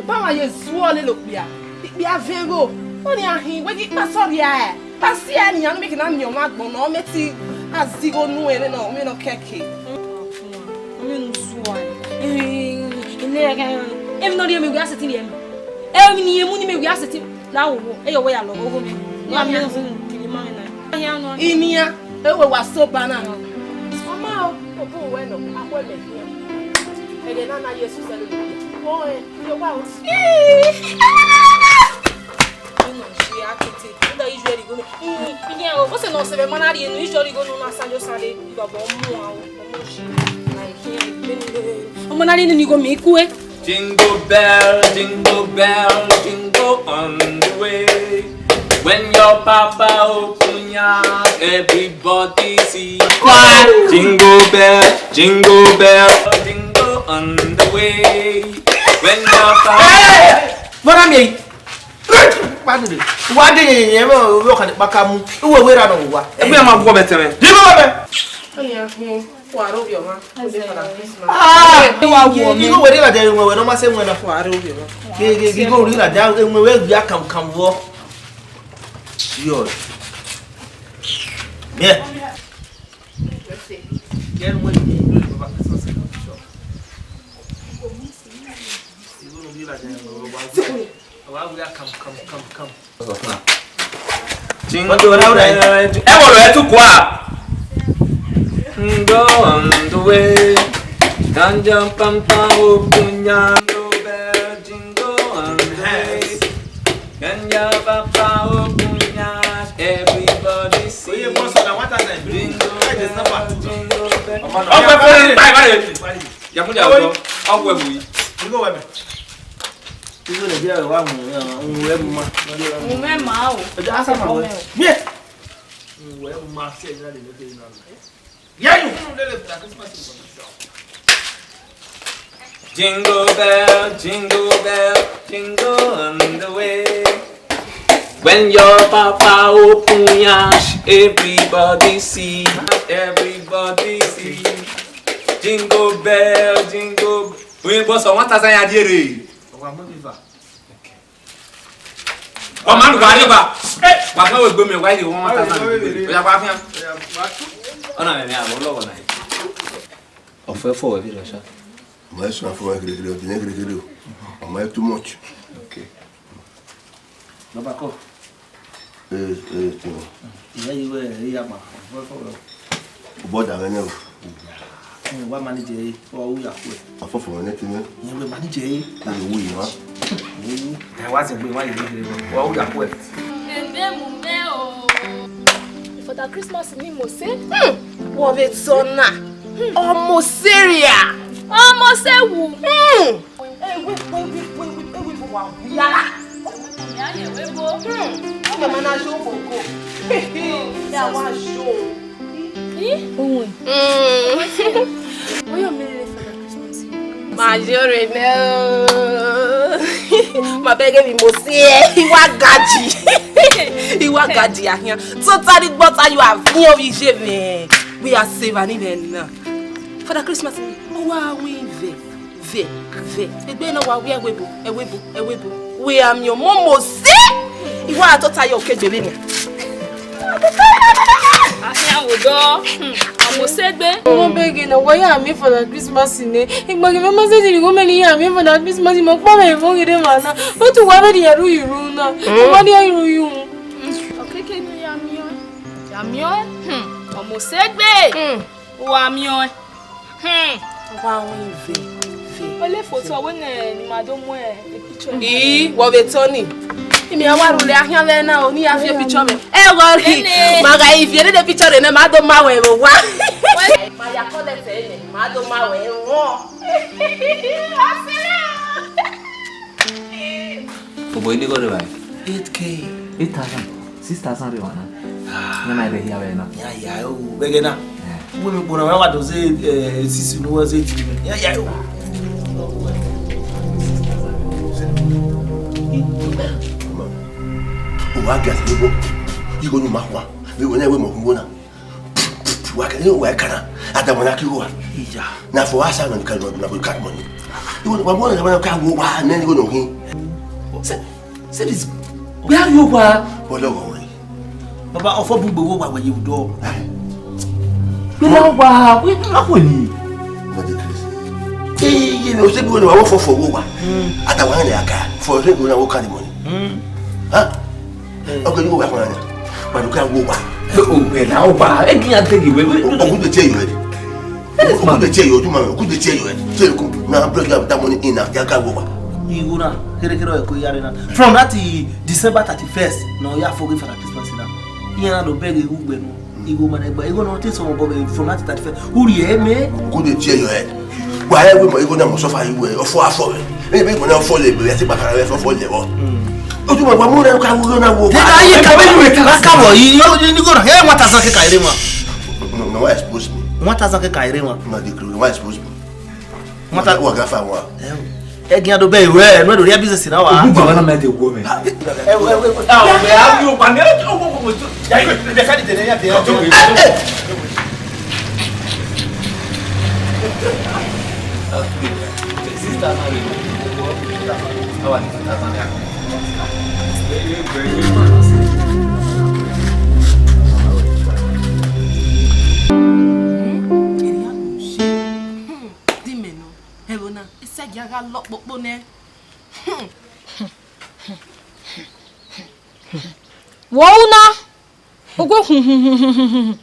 Ba wa ye zuọ lele okpia, ikpia vẹ igho, ọni a hin, wẹ ghi kpa sọ rria ẹ. Kpa si ẹ nian, ne mẹ ke na miẹn ọmwa agbọn nọ, mẹ te a zẹ igho nuẹn vbe nọ, mẹ nọ kẹke. Mẹ ne u sua. Emwi ne ọ rhie mẹ, wẹ a sẹtin rhie mẹ. Emwi ne I mu ne mẹ, wẹ a sẹtin. La wo wo, e yo wẹ ya lọ, ogho mẹ. Wa mẹ zun kiri ma mẹ na. Inian, e wẹ wa so ba na. Ọ ma o, obo wẹ nọ, a khuẹ mẹ khian. Ẹghẹ na na Jesu sẹ lele. Wo ẹ, yo wa o. Ino je akete, nda ijo eri gome. Inian o, wose nọ sẹ vbe ma na rhie enu ijo eri gome na sa yo sa re, baba mu a o. Ọmọ na rhie enu ni igho mẹ kue. Jingle bell, jingle bell, jingle on the way. When your papa open yam, everybody see. Jingle bell, jingle bell, jingle on the way. When your papa. Hey! Bọ́dá mi èyí. Pàdé. Wá dé yẹn yẹn mọ̀ orí ọ̀kadà pàkà mú. Ìwé ìwé ìrànà wò wá. Ẹgbẹ́ yẹn máa wọ ọbẹ̀ tẹ̀rẹ̀. Dìbò bẹ̀. Ó ní a fún. Wa ro vbe ọmwa, o de Father Christmas. Ah, wa wo mi. Igho wẹ rhie ladian, ẹwẹn wẹ ne ọ ma sẹ ẹwẹn na. Wa ro vbe ọmwa. Ghe, ghe, ghe, igho rhie ladian, ẹwẹn wẹ ghi a kam kam vbọ. Yo. Mẹ. Kẹ ẹwẹn ni Father Christmas. Igho rhie ladian, ẹwẹn wẹ wa. Wa wẹ a kam kam kam kam. Jingle bell, ẹ wọrọ ẹ tukua. Jingle on the way. Ganja pampa opunya. Jingle bell, jingle on the way. Ganja pampa opunya. Everybody see. Jingle bell, jingle bell. Ọgbẹ fún mi, báyìí, báyìí. Yàmúdà ọgbọ, ọgbọ ẹ̀wù yìí. Izo ne dia wa mu, mu ẹ mu ma. Mu mẹ ma o. Ẹ jẹ́ asa ma wẹ. Miẹ. Mu ẹ mu ma si ẹ jẹ́ de leke na. Ya yu. Jingle bell, jingle bell, jingle on the way. When your papa open yash, everybody see, everybody see. Jingle bell, jingle. Oyin boss, one thousand ya die re. Ọmọ mi va. Ọmọ mi va, ye va. Wa kan we gbe mi, wa ye one thousand. Oya, wa fian. Ọna mẹ, mẹ, a lọ wọ na. Ọfẹ fọ wẹ fi rẹ sha. Ọmọ ẹ sọ afọ wẹ kere kere, ọdẹ kere kere o. Ọmọ ẹ too much. Okay. Baba kọ. Eh, eh, too. Ìyá yìí wẹ̀, ẹ yà mà. Ọfẹ fọ wẹ. Ubọda mwẹ nẹ o. Ẹ wa manage ẹ, ọ u ya khuẹ. Afọfọ mwẹ nẹ tẹmẹ. Ẹ wẹ manage ẹ. Ẹ wẹ wu yi wa. Ẹ wa sẹ gbe wa yi gbe wa u ya khuẹ. Ebe mu mẹ o. Father Christmas ni mo se. Hmm. Wọ vbe tọ na. Hmm. Ọmọ seria. Ọmọ se wu. Hmm. Ewe, ewe, ewe, ewe, ewe, wa wu yara. Ìyá ni ewe bo. Hmm. Ọmọ ma na yo bo ko. Ya wa yo. Ih, ohun. Mm. Oyo mi rere Father Christmas. Ma yo re nẹ o. Ma bẹghe vbe mo si ẹ. Iwa gaji. Iwa gaji ahian. Totally gbọta yo aviọn vbe iye mwẹ. We are safe and even now. Father Christmas, ọ wa win vẹ, vẹ, vẹ. Egbe na wa wia ẹwebo, ẹwebo, ẹwebo. We are mi ọmọ mo si. Iwa tota yo ke gbele ni. Ahian wo dọ, hmm, ọmọ segbe. Ọmọ bẹghe na, wa ya mi Father Christmas nẹ. Igbagbe mẹ ma sẹtin gho mẹ ne I ya mi Father Christmas, ma kpa mwẹ evbọ ghe de ma na. But wa vbe rhie ru yi ru na. Wa rhie ru yi ru. Okeke ne ya miẹn. Ya miẹn. Hmm, ọmọ segbe. Hmm. Wa miẹn. Hmm. Wa wọn ivẹ, ivẹ. Ole foto wẹ nẹ ne ima do mu e picture. Ii, wọ vbe tọ ni. Imi a wa rhulẹ ahian vbe na o, ne I ya viọ picture mwẹ. Ẹ ghọ rhi. Ene. Ma gha ivie ne picture rẹ nẹ, ma do ma wẹ vbe owa. Ma ya collect ẹre nẹ, ma do ma wẹ vbe owa. Obọ, ini gho rre evba? Eight K. Eight thousand. Six thousand rre evba na. Ah. Nana ebe hia vbe na. Ya, ya, o, vbe ghe na. Eh. Uwẹ mi kpona, wa do ze, eh, six, no, wa ze three. Ya, ya, o. O wa ga se bo. Igho ni ma khua. Vbe wẹ na, wẹ mọ khuo na. Wa kẹ, wa kẹ na. Adamu na ki wa. Iya. Na fo asa na ka na ka mo ni. Igho ni wa mo na ka wo wa ne igho no hin. Se, se this. Where you wa? Ọlọghọ wẹ. Baba, ọfọ bu gbe wo wa wẹ ye udo. Where you wa? Where you wa ni? What the case? Ee, ye no se bi wo wa fo fo wo wa. Adamu na ya ka. Fo se wo na wo ka ni mo ni. Ha? Ọgẹ ni wo wa fana. Wa do ka wo wa. O gbẹ na wa. E gi ya te gi we. O ku de tie yo ede. O ku de tie yo, do ma, o ku de tie yo ede. Tie ko na break up that money in na, ya ka wo wa. Igho na, kere kere o ko ya re na. From that, eh, December thirty-first, no ya forgive Father Christmas na. Iran na do beg igho gbe no. Igho ma na gba, igho no te so mo bo from that thirty-first. Uri e me. O ku de tie yo ede. Wa e we mo igho na mo suffer iwe, ọfọ afọ we. Maybe igho na ọfọ le, be ya ti bakara we ọfọ le wo. O tuma wa mo na ka wo na wo. Ye ka ye ka be we ta ka wo yi, yo ni igho na. He, one thousand ke ka ere wa. No, no, why expose me? One thousand ke ka ere wa. No, the crew, why expose me? One thousand. Wa ga fa wa. Ẹ gi ado be we, no do ria business na wa. Ogun baba na me de wo me. Ẹ wo, ẹ wo, ẹ wo, a wo, a wo, pa me, o wo, o wo, ya yo, de ka di de ya de. Wo una. Ogo hun hun hun hun hun hun.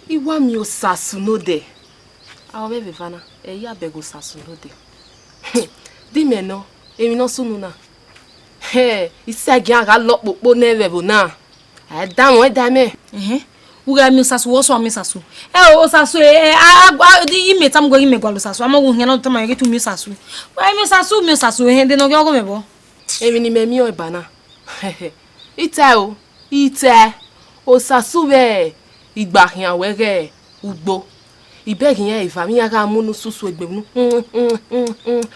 I wa miẹn Osasu nodẹ. A ọ vbe vbe eva na, ẹ i ya bẹghe Osasu nodẹ. Di mẹ nọ, emwi ne ọ sunu na. Hẹ, I sẹ gian gha lọ kpokpo nẹ vbe ẹvbo na. A i danmwẹ, ọ i da mẹ. Ẹhẹn. U gha miẹn Osasu, wẹ ọ sua miẹn Osasu. Ẹ o, Osasu, ẹ, ẹ, a, a, a, di imẹ tama uwẹ ghi mẹ gualọ Osasu, a ma wu hian na tama ghe te u miẹn Osasu. Wẹ miẹn Osasu, miẹn Osasu, ẹhẹn, de ne ọ ghi ọghe mẹ vbọ. Emwi ne imẹ miẹn ọre ba na. I tae o, I tae. Osasu vbe igba khian wẹ ghẹ ugbo. I bẹghe iran eva vbe iran gha mu unu susu egbe unu.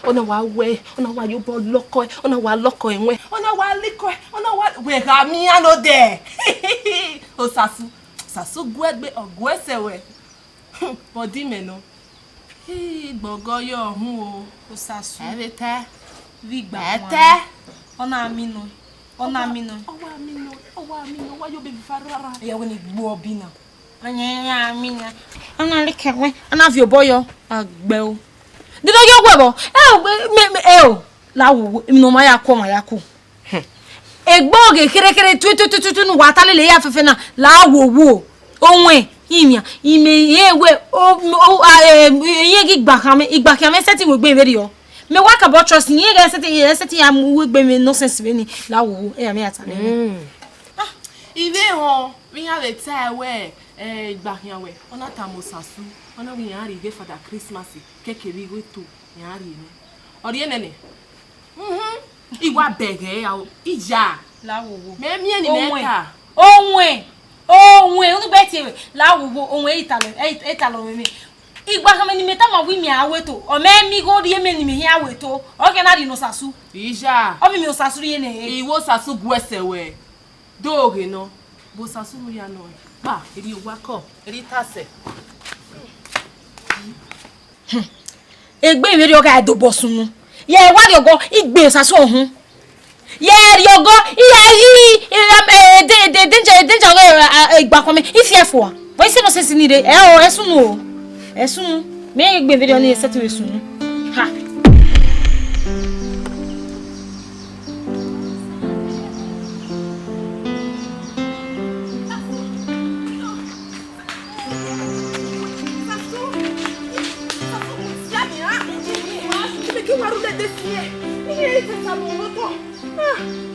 Ọ na wa wẹ, ọ na wa ye obọ lọkọ ẹ, ọ na wa lọkọ ẹwẹn, ọ na wa likọ ẹ, ọ na wa wẹ gha miẹn iran nodẹ. Osasu, Osasu gu ẹgbe, ọ gu ẹsẹ wẹ. Bọdi mẹ nọ. Igbọgọ yọ ọhun o. Osasu. Ẹ vbe tae. Vbe igba Ẹ khuan. Tae. Ọ na mi nọ. Ọ na mi nọ. Ọ wa mi nọ. Ọ wa mi nọ. Wa yo baby fa rara. Ẹ ya wẹ ne igbo ọbi na. Ọ na mi nọ. Ọ na leke wẹ. Ọ na viọ obọ yọ. Agbẹ o. Dede ọ yọ wẹ bọ. Ẹ o, me, me, ẹ o. La wo wo. Emwi ne ọ ma ya ku, ọ ma ya ku. Egbe oge kherhe kherhe tutu tutu tutu ne uwa ta lele ya fẹfẹ na, la wo wo. Owẹn, imian, imẹ, irẹn wẹ, o, o, a, eh, irẹn ghi gba khian mwẹ, igba khian mwẹ sẹtin wegbe vberriọ. Mẹ wa kabọ trust ne irẹn ghẹ sẹtin, irẹn sẹtin ya mu wegbe mwẹ nonsense vbene, la wo wo, eya mẹ ya ta nẹ. Mm. Ah, I vbe họn, vbe iran vbe tae wẹ, eh, igba khian wẹ, ọ na tama Osasu, ọ na wẹ iran rhie ighe Father Christmas, keke vbe igho eto, iran rhie nẹ. Ọ rhie nẹ nẹ. Mhm. I wa bẹghe ra o, I ya. La wo wo. Mẹ miẹn ni mẹ Owẹn. Ta. Owẹn. Owẹn. Unu gbe tie vbe. La wo wo. Owẹn e talọ, e, e talọ mwẹ. Igba khama ni mẹ tama wẹ imẹ a wẹ eto. Ọ mẹ mi gho rhie mẹ ne imẹ hia wẹ eto. Ọ kẹ na rhie ne Osasu. I ya. Ọ vbe miẹn Osasu rhie nẹ. I wẹ Osasu gu ẹsẹ wẹ. Do ghe nọ. Vbe Osasu mu ya nọ. Kpa, erriọ owa kọ, erriọ itasẹ. Egbe vberriọ gha dobọ sunu. Ye wa rhiọgọ, I gbe Osasu ọhun. Ye rhiọgọ, I ya ghi, eh, eh, de, de, danger, danger ọghe, eh, eh, igba khuan mwẹ, I fian fua. Vbe I sẹ nonsense ni rre, ẹ o, ẹ sunu o. Ẹ sunu. Mẹ egbe vberriọ ni, ẹ sẹtin vbe sunu. Ha.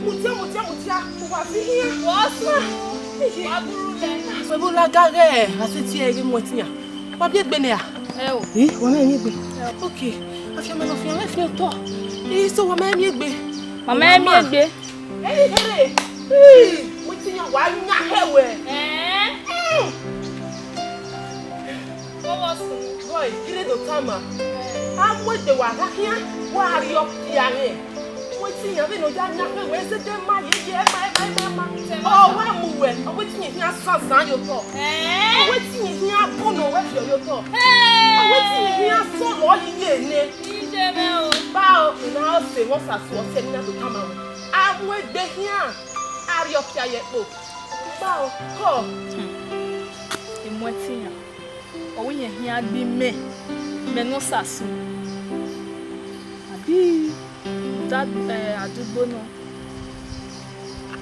Mudia, mudia, mudia, uwa fi hian. Wa sunu, wa buru lẹ. Wẹ vbe lagha ghẹ, a sẹ tie ẹre ghe mu ẹtin yan. Wa biẹ egbe nẹ ra? Ẹ o. Ih, wa ma miẹn egbe. Ẹ o. Okay. Afianma ne ọ fian mwẹ fian otọ. Ih, so wa ma miẹn egbe. Wa ma miẹn egbe. Ẹ i kherhe. Ih, mu ẹtin yan wa yan hẹ wẹ. Ẹ? Mm. Boy, ire do tama. A mu egbe wa gha khian, wa rhie ọkia mwẹ. Wẹ te iran vbene ọ ya na khin wẹ zẹdẹ ma ye ye ẹma, ẹma, ẹma, ẹma. Ọ wa mu wẹ, ọ wẹ te iran khian zazan ye otọ. Ọ wẹ te iran khian bu ne ọ wẹ viọ ye otọ. Ọ wẹ te iran khian sọlọ yi ye nẹ. Ba o, na ọ se wọ sa su ọtẹ ni na do tama wẹ. A mu egbe khian, a rhie ọkia ye ẹkpo. Ba o, kọ. Emu ẹtin yan. Ọ wẹ iyẹn khian gbe imẹ, mẹ ne Osasu. Abi da, eh, adugbo nọ.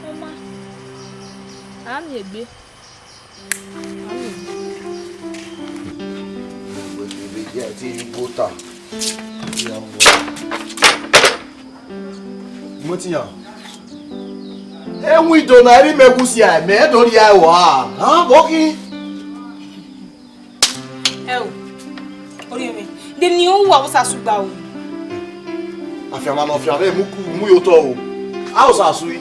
Ọ ma, a miẹn egbe. A miẹn egbe. Ebe ya ti ri bota. Ya mu. Mo ti yan. E window na, eri mẹ gu sia, mẹ do ria wa. Ha, bo khin. Ẹ o, orhiọn mwẹ, de ni u wa Osasu gba o. Afianma ne ọ fian vbe mu ku, mu ye otọ o. A Osasu yi.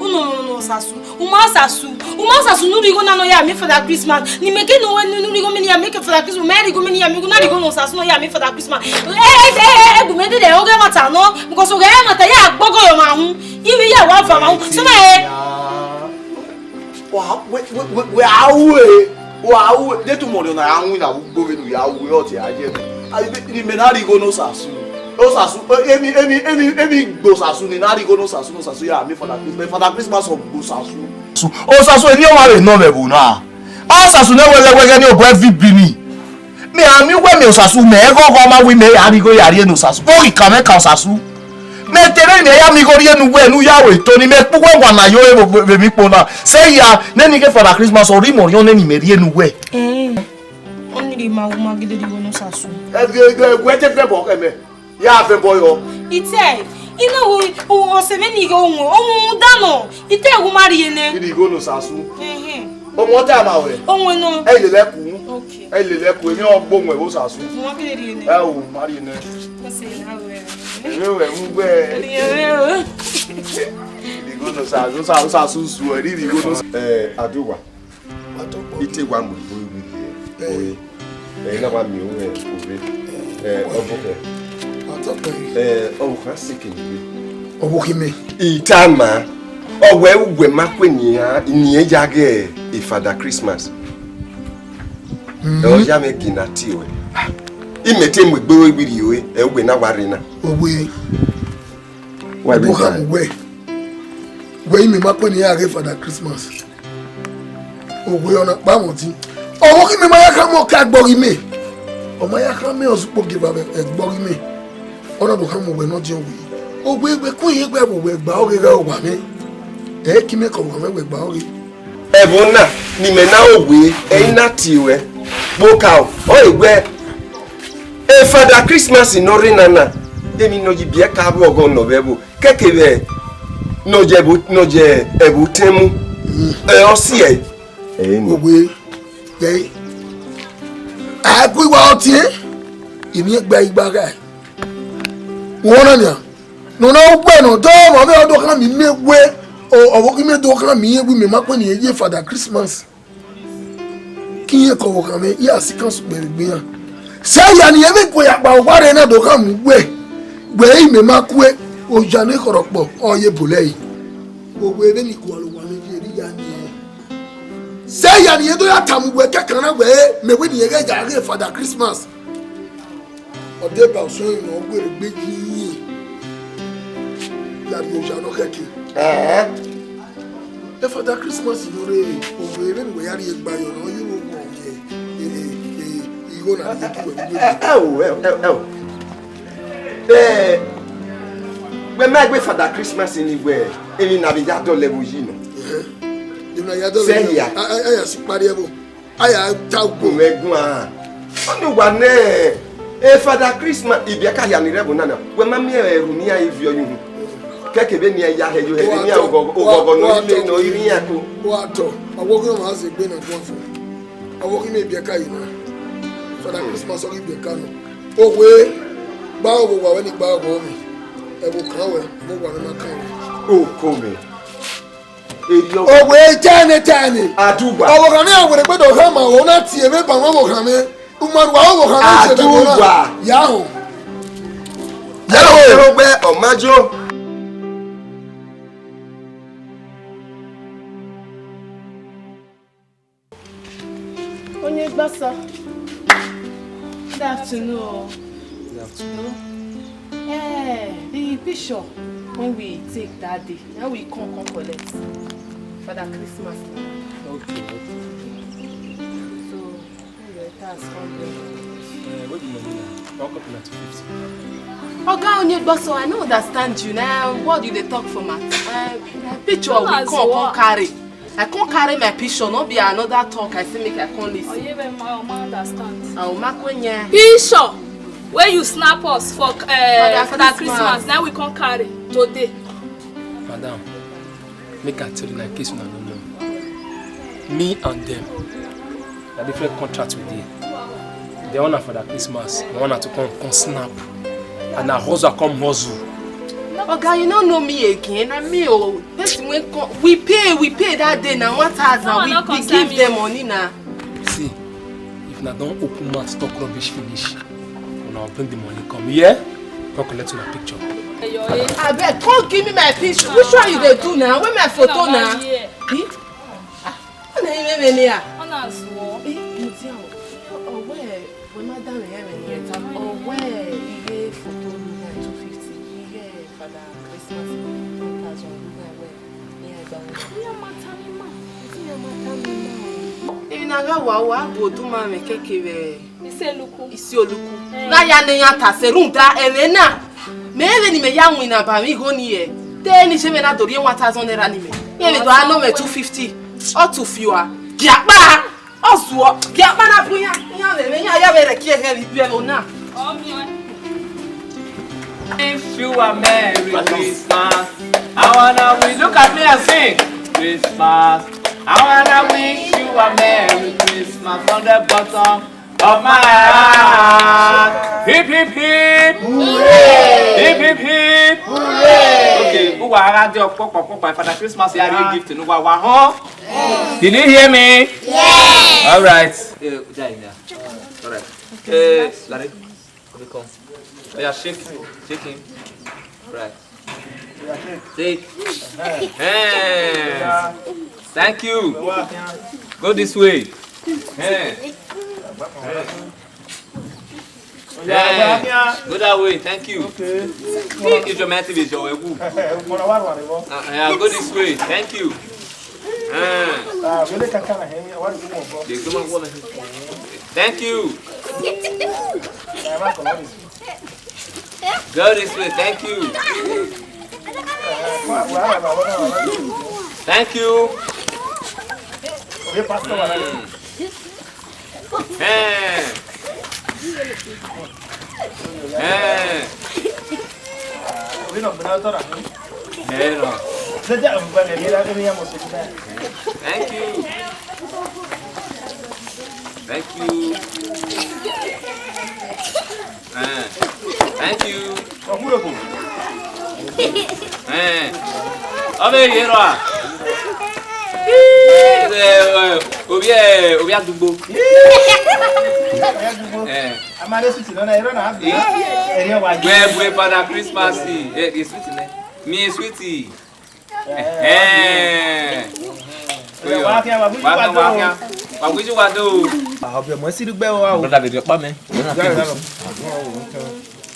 Unu, unu, unu Osasu. U ma Osasu. U ma Osasu ne u rhie igho na ne ọ ya miẹn Father Christmas. Ne imẹ ke ne u wẹ ne u rhie igho mẹ ne ya miẹn ke Father Christmas. Mẹ rhie igho mẹ ne ya miẹn igho, na rhie igho ne Osasu ne ọ ya miẹn Father Christmas. Ẹ, ẹ, ẹ, ẹ, gu mẹ dede, ọ ghẹ ẹmwata nọ. Because ọ ghẹ ẹmwata, ya gbọgọ yọ ma hun. Ivbi ya wa fa ma hun. Sẹ ma ẹ. Wa, wẹ, wẹ, wẹ, wẹ a ru e, wa ru e. De tu mọni na ya winna vbe ugbo vbene u ya ru e, ọ te a ye mẹ. A, i, i, mẹ na rhie igho ne Osasu. Osasu, e, emi, emi, emi, emi gbe Osasu ni na rhie igho ne Osasu, ne Osasu ya miẹn Father Christmas, Father Christmas ọ gbe Osasu. Osasu, eni ọmwa vbe nọ mwẹ ẹvbo na. A Osasu ne wẹghẹ wẹghẹ ni obọ ẹvi bi ni. Mẹ a miẹn uwẹ miẹn Osasu, mẹ ẹghẹ ọghọ ma wẹ mẹ ya rhie igho ya rhie ne Osasu. Vbe ọ ghi ka mwẹ ka Osasu? Mẹ te rẹ mẹ ya mi igho rhie ne uwẹ ne u ya ru eto ni, mẹ kpe uwẹ wa na yo vbe emwi ikpo na. Sẹ hia, nene ighe Father Christmas, ọ rre imẹ orhiọn nene imẹ rhie ne uwẹ. Ẹn, ọnii rhie ma wu ma gele rhie igho ne Osasu. Ẹ viọ igho, ẹguẹ te fẹ bọ khẹ mẹ. Ya fẹ bọ yọ. Itẹ, ina wo, ọse mwẹ ni igho wọn, ọmọ dan nọ. Itẹ wu ma rhie nẹ. Rhie igho ne Osasu. Ẹhẹn. Ọmọ ta ma wẹ. Ọmọ nọ. Ẹ lele ku. Okay. Ẹ lele ku, emwi ọgbo wọn Osasu. Wu ma gele rhie nẹ. Ẹ o, ma rhie nẹ. Ẹsẹ na wẹ. Ẹ wẹ mu gbẹ. Rhie nẹ o. Rhie igho ne Osasu, Osasu, Osasu su, ẹ rhie igho ne Osasu. Ẹ, Aduwa. Ite wa mu igbo iwiri ẹre. Ẹ na wa miẹn ore. Ẹ, ọvbokhan. Ẹ, ọvbokhan sẹ ke igbe. Ọvbokhan mẹ. Itama. Ọ wẹ uwẹ ma kue nian, nian ya ghe e Father Christmas. Ẹ, ọ ya mwẹ gina tie ruẹ. Imẹ te mu igbo iwiri ruẹ, ẹ, uwẹ na wa rre na. Owe. Wa bi Ọvbokhan ta. Mu wẹ. Wẹ imẹ ma kue nian ya ghe Father Christmas. Owe ọna kpa mwẹ ọdin. Ọvbokhan mẹ ma ya khama ọka ẹgbọghe mẹ. Ọ ma ya khama ọzukpo gieva vbe ẹgbọghe mẹ. Ọ na do khama uwẹ ne ọ diọn wẹ. Owe wẹ kun ihe gbe vbe uwẹ gba ọghe gha uwa mwẹ. Ẹ i ke imẹ ke ọvbokhan mwẹ wẹ gba ọghe. Ẹvbo na ne imẹ na ro wẹ, ẹ i na tie ruẹ. Kpokaro, ọ i wẹ, e Father Christmas ne ọ rre nana, emwi ne ọ ye ibiẹka vbe ọghọ nọ vbe ẹvbo, kẹkẹ vbe ne ọ ye ẹvbo, ne ọ ye ẹvbo otẹn mu. Ẹ, ọ si ẹe. Ẹ i ni. Owe, ẹ i. A gu iwa ọtiẹn, emwi egbe igba ghae. Wẹ ọna nian, ne ọ na ru ugbẹn ne ọ dọ ọmwa vbe ọ do khama imẹ wẹ, ọ, ọvbokhan mẹ do khama irẹn wẹ imẹ ma kue ne irẹn ye Father Christmas. Ke irẹn ke ọvbokhan mwẹ, iran si kan sukpẹ vbe egbe iran. Sẹ hia ne irẹn vbe gue ya kpa owa rre na do khama uwẹ, wẹ imẹ ma kue, oya ne khọrọkpọ, ọ ye bolẹ ẹre. Owe vbene igualọ owa mwẹ ye erriọ ya niẹn. Sẹ hia ne irẹn do ya tama uwẹ kẹkan na wẹ, mẹ wẹ ne irẹn ghẹ ya ghe Father Christmas. Ọ deba ọsuẹn ne ọ werriegbe yi ya rrie oya nọ khẹke. Ẹhẹn. E Father Christmas ne ọ rre, ovbi mwẹ vbene uwẹ ya rhie gba yọ ne ọ ye ru owa ye, e, e, e, igho na rhie gie uwẹ vbe uwẹ. Ẹ, ẹ o, ẹ, ẹ, ẹ o. Ẹ, wẹ ma egbe Father Christmas ni wẹ, emwi na vbe ya dọlọ ẹvbo yi nọ. Ẹhẹn. Emwi na ya dọlọ. Sẹ hia. A, a, a ya si kpariẹ ẹvbo. A ya ta ugbomwẹ guan. Ọni uwa nẹ, e Father Christmas, ibiẹka hia ni rre ẹvbo na na, wẹ ma miẹn ẹrhu ne iran viọ ye uhunmwu. Kẹkẹ vbene iran ya hẹ yo hẹ, ne iran oghọghọ, oghọghọ nọ ile nọ, irẹn iran ko. Wa tọ, ọvbokhan mwa zẹ egbe na guan fo. Ọvbokhan mẹ ibiẹka yi na. Father Christmas ọ ghi ibiẹka nọ. Owe, gba ọvbokhan wẹ ni gba ọvbokhan mwẹ. Ẹvbo kan wẹ, ọvbokhan mwẹ ma kan wẹ. Oko mwẹ. Erriọ. Owe, tẹne, tẹne. Aduwa. Ọvbokhan mwẹ a werriegbe do khama, ọ na tie vbe ba mwẹ ọvbokhan mwẹ. U ma rua ọvbokhan mwẹ je vbe ẹvbo na. Aduwa. Ya họn. Ya họn. Ẹ o, ẹ o, gbe ọ ma jo. Onye gbasa. Good afternoon. Good afternoon. Eh, the picture when we take that day, now we come, come collect. Father Christmas. Okay, okay. So, let us come there. Eh, where the money now? One copy na two fifty. Oga Onye gbasa, I no understand you. Now, what you dey talk for mouth? Uh, picture we come, come carry. I come carry my picture, no be another talk I say make I come listen. Oye, ma, ma understand. Ah, o ma kwenye. Picture wey you snap us for, eh, Father Christmas, na we come carry today. Madam, make I tell you, in case una no know, me and them, na different contract we dey. They want am for their Christmas. They want am to come, come snap. And na hustle, I come hustle. Oga, you no know me again. Na me o. Person wey come, we pay, we pay that day na one thousand. We, we give them money na. See, if una don open mouth talk rubbish finish, una bring the money come. You hear? Come collect una picture. Abeg, come give me my picture. Which one you dey do now? Where my photo now? Eh? Ah, ọ na ime vbe nia. Ọ na zuọ. Eh, mudia o. Ọ wẹ, wẹ ma da vbe hẹ vbe nia. Ọ wẹ, ighe photo lu na two fifty, ighe Father Christmas one thousand lu na wẹ, iran gba wẹ. Iran ma ta mi ma. Iran ma ta mi ma. Emwi na gha wa, wa bu oduma mwẹ kẹke vbe Isi Oluku. Isi Oluku. Eh. Na ya ne iran ta sẹ rhunmwuda ẹmwẹ na. Vbe vbene imẹ ya winna ba mwẹ igho ni hẹ, te ne I sẹ mwẹ na do rhie one thousand naira ne imẹ, irẹn vbe do a nọ mwẹ two fifty, ọ tu fi ua. Giakpa, ọ zuọ, giakpa na gun iran, iran vbe mwẹ, iran ya vbe rẹki ẹghẹ vbe ibi ẹvbo na. Wish you a Merry Christmas. I wanna wish, look at me and sing. Christmas. I wanna wish you a Merry Christmas from the bottom of my heart. Hip, hip, hip. Hooray. Hip, hip, hip. Hooray. Okay, uwa gha de ọkpọkpa ọkpọkpa, Father Christmas ya rhie gift ne uwa wa họn. Did you hear me? Yes. All right. Eh, Jai, yeah. All right. Eh, Larry, come. Oh, yeah, shake, shake him. All right. Take. Hands. Thank you. Go this way. Hands. Hands. Go that way. Thank you. Hey, it's your man, it's your way. Uh, yeah, go this way. Thank you. Uh. Thank you. Go this way. Thank you. Thank you. Mm. Eh. Eh. Eh, no. Thank you. Thank you. Eh, thank you. Eh, ọ vbe rhie rua. Eh, ovbi, ovbi adugbo. Eh. Wẹ bu Father Christmas, eh, e sweet nẹ. Mi e sweet. Ẹhẹn. Wa khian, wa wiji wa do. Wa wiji wa do. Ah, ọbiọmọ esi dugbe wa o. Brother, vbe rhie ọkpa mẹ.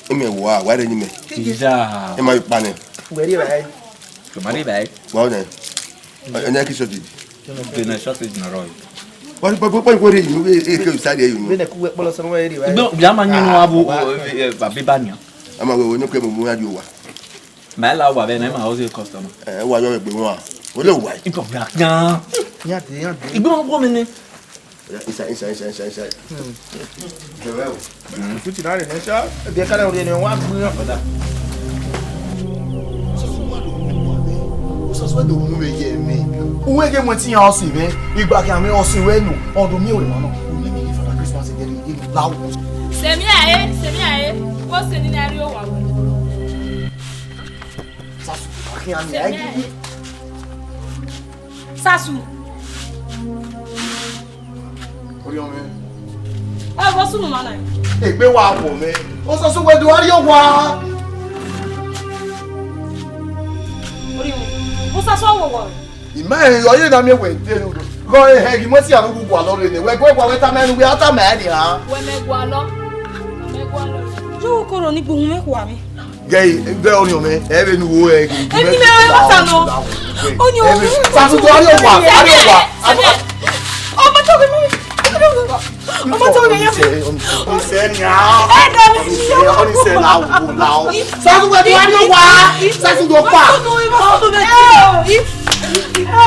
Imẹ wa, wa rre ni mẹ. Iya. Ima ikpa nẹ. Wẹ rri evbare. Wẹ ma rri evbare. Wa nẹ. Ẹnẹ ki shortage. Vbe nẹ shortage nọ rrọọ. Wa, wa, wa, wa, wa rre yi, e, e, ke side yi. Vbene ku wẹ kpọlọ sẹ wẹ rri evbare. Igbe, ya ma yin unu abo, ah, eh, eh, ba beba nian. Ama wẹ, wẹ ne ke mu mu ya di owa. Ma la wa vbe ne ma house customer. Eh, wa yọ vbe gbe wọn. O le wa. Ibo bra gan. Yan de, yan de. Igbe wọn wo mi ni. Inside, inside, inside, inside, inside. Hmm. Jẹwẹ o. Kuti na re ne sha. Bi ka na re ne wa gbe yan. Brother. Sọsọ wa do mu vbe ye mi. Uwẹ ghe mu ẹtin yan ọse mwẹ. Igba khian mwẹ ọse wẹ nọ. Ọ do miẹn wẹ ma nọ. Uwẹ mi ghi Father Christmas gẹ ni, ghe ni la o. Sẹmi a e, sẹmi a e. Wo se ni na rri owa wẹ. Sasu, a khian ni, a ghi. Sasu. Oriọnmwẹ. Ẹ, vbọ sunu ma na? Egbe wa wọ mwẹ. Osasu wẹ do a rrie owa. Oriọnmwẹ. Osasu wọ wọ. Ima ẹ, ọ ye na miẹn wẹ de ru. Gọ ehẹ ghi mọ si aro gu gualọ rre nẹ. Wẹ gu ẹgua wẹ tama ẹnu wẹ a tama ẹre nian. Wẹ mẹ gualọ. Wẹ mẹ gualọ. Ju koro ni gbuhun mẹ khua mi. Gẹi, vẹ ọniọnmwẹ, ẹ vbe nu wo ẹ gẹi. Emi mẹ wẹ bata nọ. Ọniọnmwẹ. Sasu do a rrie owa, a rrie owa. Ọmọ tó mi. Ọmọ tó mi yẹn. Ọnise, ọnise, ọnise, ọnise, la o, la o. Sasu wẹ do a rrie owa. Sasu do pa. Ọmọ tó mi.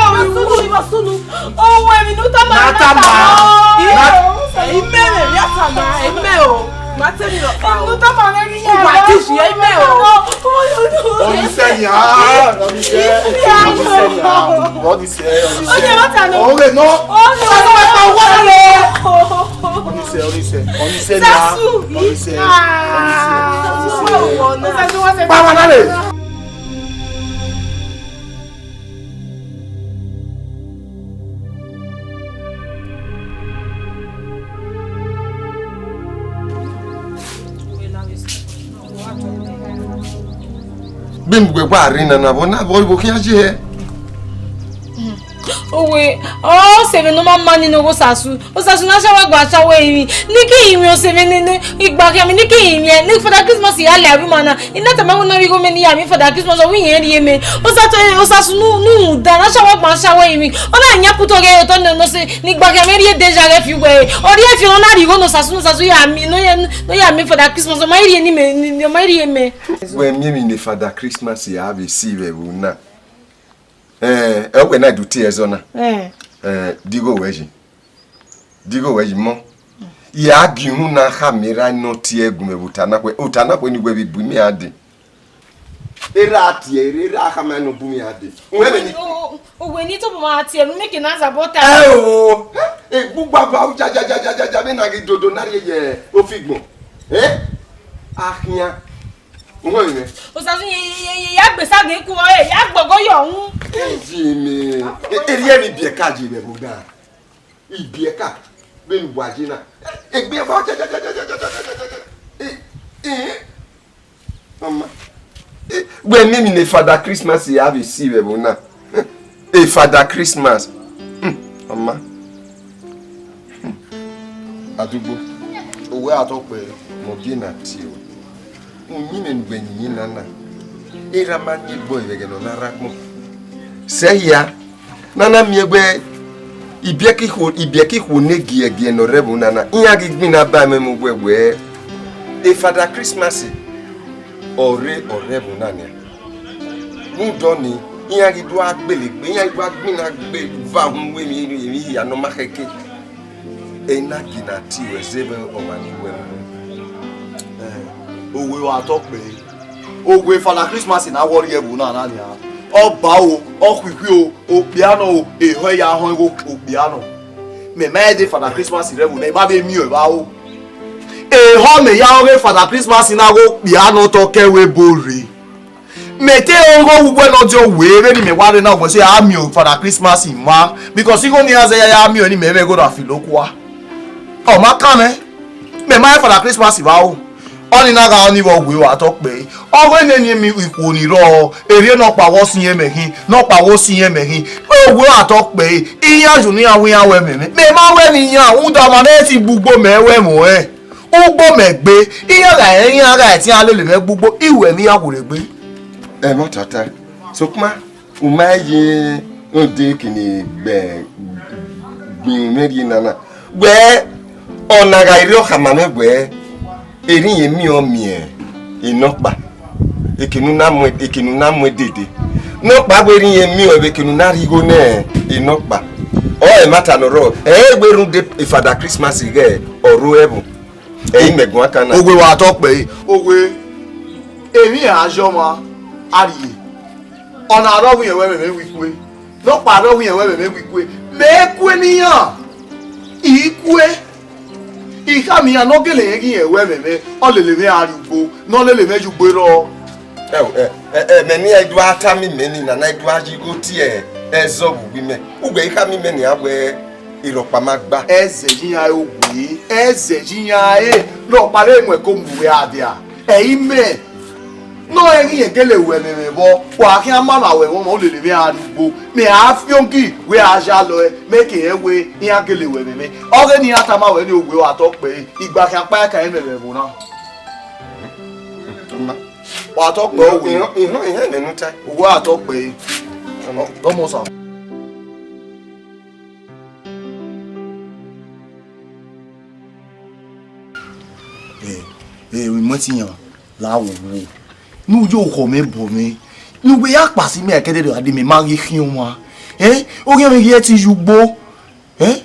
Ọmọ tó mi. Ọwọ emi nu tama. Na tama. Ime rẹ ya tama, ime o. Ma te ni lọ pa o. Nu tama rẹ ni ya. Wa ti si ime o. Ọnise ni a, ọnise. Ọnise ni a. Ọnise, ọnise. Ọnise ma ta nọ. Ọnise nọ. Ọnise ma ta wọ lọ. Ọnise, ọnise. Ọnise ni a. Sasu. Ọnise. Ọnise. Sasu wọ wọ na. Sasu wọ se. Pa wa na le. Gbe mu gbe gba rri nana vbọ na vbọ vbo khian ye hẹ? Owe, ọ sẹ vbe ne ọ ma ma ni ne owo Osasu. Osasu na shawa gba shawa emwi. Ne ke rinmwian ọse vbe ne, ne, igba khian mi ne ke rinmwian. Ne Father Christmas ya lẹ avbe ima na. I na tama wẹ ne ọ rhie igho mẹ ne I ya miẹn Father Christmas, ọ wẹ irẹn rhie mẹ. Osasu, Osasu nu, nu da, na shawa gba shawa emwi. Ọ na yan kuto ghe otọ nẹ nọ sẹ, ne igba khian mwẹ rhie de ya ghẹ fi uwẹ. Ọ rhie fi ọ na rhie igho ne Osasu, ne Osasu ya miẹn, ne ọ ya, ne ọ ya miẹn Father Christmas, ọ ma rhie ni mẹ, ni, ni ọ ma rhie mẹ. Wẹ miẹn emwi ne Father Christmas ya vbe si vbe ẹvbo na. Eh, ẹ wẹ na do tie ẹzọ na. Eh. Eh, digho wẹ yi. Digho wẹ yi mọ. Ya gie unu na khama erha ne ọ tie gu mwẹ vbe ota na khuẹ, ota na khuẹ ni wẹ vbe bu imẹ a dee. Erha tie, erha khama ne ọ bu imẹ a dee. Wẹ vbe ni. O, o, o, wẹ ni tobọ ma tie, unu ke na zabọ ta. Ẹ o, egbugba ba u ja ja ja ja ja ja, vbe na ghi dodo na rhie ye ofigbọn. Eh? Akhian. Unu rhie mwẹ. Osasu ye, ye, ye, ye, ya gbe sa ghe ku, eh, ya gbọgọ yọ unu. Eji mẹ. E, erriẹ vbe ibiẹka ye vbe ẹvbo na. Ibiẹka, vbene uwa ye na. Egbe ẹvbo ja, ja, ja. Eh, eh. Mama. Eh, wẹ miẹn emwi ne Father Christmas ya vbe si vbe ẹvbo na. Eh, Father Christmas. Hmm, mama. Hmm. Adugbo. Owẹ a tọ kpẹre. Mẹ ọ gie na tie o. Uyinmwẹ ne uwẹ yin na na, erha ma yin egbe ẹre vbe ẹghẹ ne ọ na rre agbọn. Sẹ hia, ne a na miẹn wẹ ibiẹka ikhuo, ibiẹka ikhuo ne giẹgiẹ ne ọ rre ẹvbo na na, iran ghi gbinna ba mwẹ mu wẹ wẹ, e Father Christmas ọ rre, ọ rre ẹvbo na nian. Rhunmwuda ọnii, iran ghi do gha gbele egbe, iran ghi do gha gbinna gbe va uhunmwu emwi, emwi hia ne ọ ma khẹke. Ena gina tie ruẹ zẹ vbe ọmwa ni wẹ ẹvbo. Eh, owe wa tọ kpẹre. Owe Father Christmas na wọ rri ẹvbo na na nian. Ọ ba o, ọ khuikhui o, okpia nọ o, ehọ ya họn igho okpia nọ. Mẹ ma rẹn de Father Christmas rre ẹvbo na, I ma vbe miẹn ọẹn vbe aro. Ehọ mẹ ya rẹn ọghe Father Christmas na ghe okpia nọ tọ kẹ ẹvbo ebo rre. Mẹ te rẹn igho vbe uwẹ ne ọ diọn wẹ vbene imẹ wa rre na, ugbẹn sẹ a miẹn Father Christmas ma, because igho ne iran zẹ ya, ya miẹn ọẹn ne imẹ mwẹ igho na filo kua. Ọ ma kan mwẹ, mẹ ma rẹn Father Christmas vbe aro. Ọnii na gha ọnii vbe owe wa tọ kpẹre. Ọ wẹ nene emwi ikhuo ni rrọọ, erriọ nọkpa wẹ ọ si irẹn mẹ khin, nọkpa wẹ ọ si irẹn mẹ khin. Owe wa tọ kpẹre, iran ju ne iran wẹ iran wẹ ẹmwẹ mwẹ. Mẹ ma wẹ ne iran, rhunmwuda ọmwa ne ẹ ti gbe ugbo mẹ wẹ ẹmwẹ ọnrẹn. Ugbo mẹ gbe, iran gha rẹn, iran gha ẹtin a lele mwẹ gbe ugbo, I wẹ ne iran werriegbe. Ẹmwata ta, sokpan, u ma ye rhunmwuda kene gbe, gbinru mwẹ rhie na na. Wẹ, ọna gha rre ọ khama mwẹ wẹ, erha irẹn miẹn ọ miẹn enọkpa, ekene u na mu, ekene u na mu dede. Nọkpa wẹ erha irẹn miẹn ọ vbe ekene u na rhie igho ne enọkpa. Ọ ẹmwata ne ọ rrọọ, ẹ i wẹ rhunmwuda Father Christmas ighẹ ọ rre ẹvbo. Ẹ i mẹ guan kan na. Owe wa tọ kpẹre. Owe, emwi a yọ ọmwa, a rrie. Ọna rrọọ wẹ irẹn wẹ ẹmwẹ mwẹ wẹ I kue. Nọkpa rrọọ wẹ irẹn wẹ ẹmwẹ mwẹ wẹ I kue. Mẹ kue ne iran. I kue. I khama iran ne ọ gele rẹn ghe irẹn wẹ ẹmwẹ mwẹ, ọ lele mwẹ a rrie ugbo, ne ọ lele mwẹ ye ugbo rrọọ. Ẹ, ẹ, ẹ, ẹ, mẹ ne I do a tama imẹ nii na, ne I do a ye igho tie ẹzọ vbe uwu imẹ. Ugbẹn I khama imẹ nian wẹ, erhọkpa ma gba. Ẹzẹ ye iran re owe, ẹzẹ ye iran re, rhọkpa vbe mu ẹko mu uwẹ a dia. Ẹ i mẹ. Ne ọ rẹn ghi irẹn gele wẹ ẹmwẹ mwẹ vbọ, wa khian ma vbe wẹ ẹmwẹ ọmwa, u lele mwẹ a rrie ugbo. Mẹ a fian gi wẹ a ya lọe, mẹ ke rẹn wẹ iran gele wẹ ẹmwẹ mwẹ. Ọghe ne iran tama wẹ ne owe wa tọ kpẹre, igba khian kpa ẹkan ẹmwẹ mwẹ vbe ẹvbo na. Wa tọ kpẹre owe. Ihọn, ihọn, ihọn ẹmwẹ ne u ta. Owe wa tọ kpẹre. Ọmọ sa. Eh, eh, imọ ti yan la wo wo. Nu yo khọ mẹ bọ mẹ. Nu wẹ ya kpasi mẹ kẹdẹdẹ a de mẹ ma ghi khian ọmwa. Eh, oghian mẹ ghi ẹtin ye ugbo. Eh?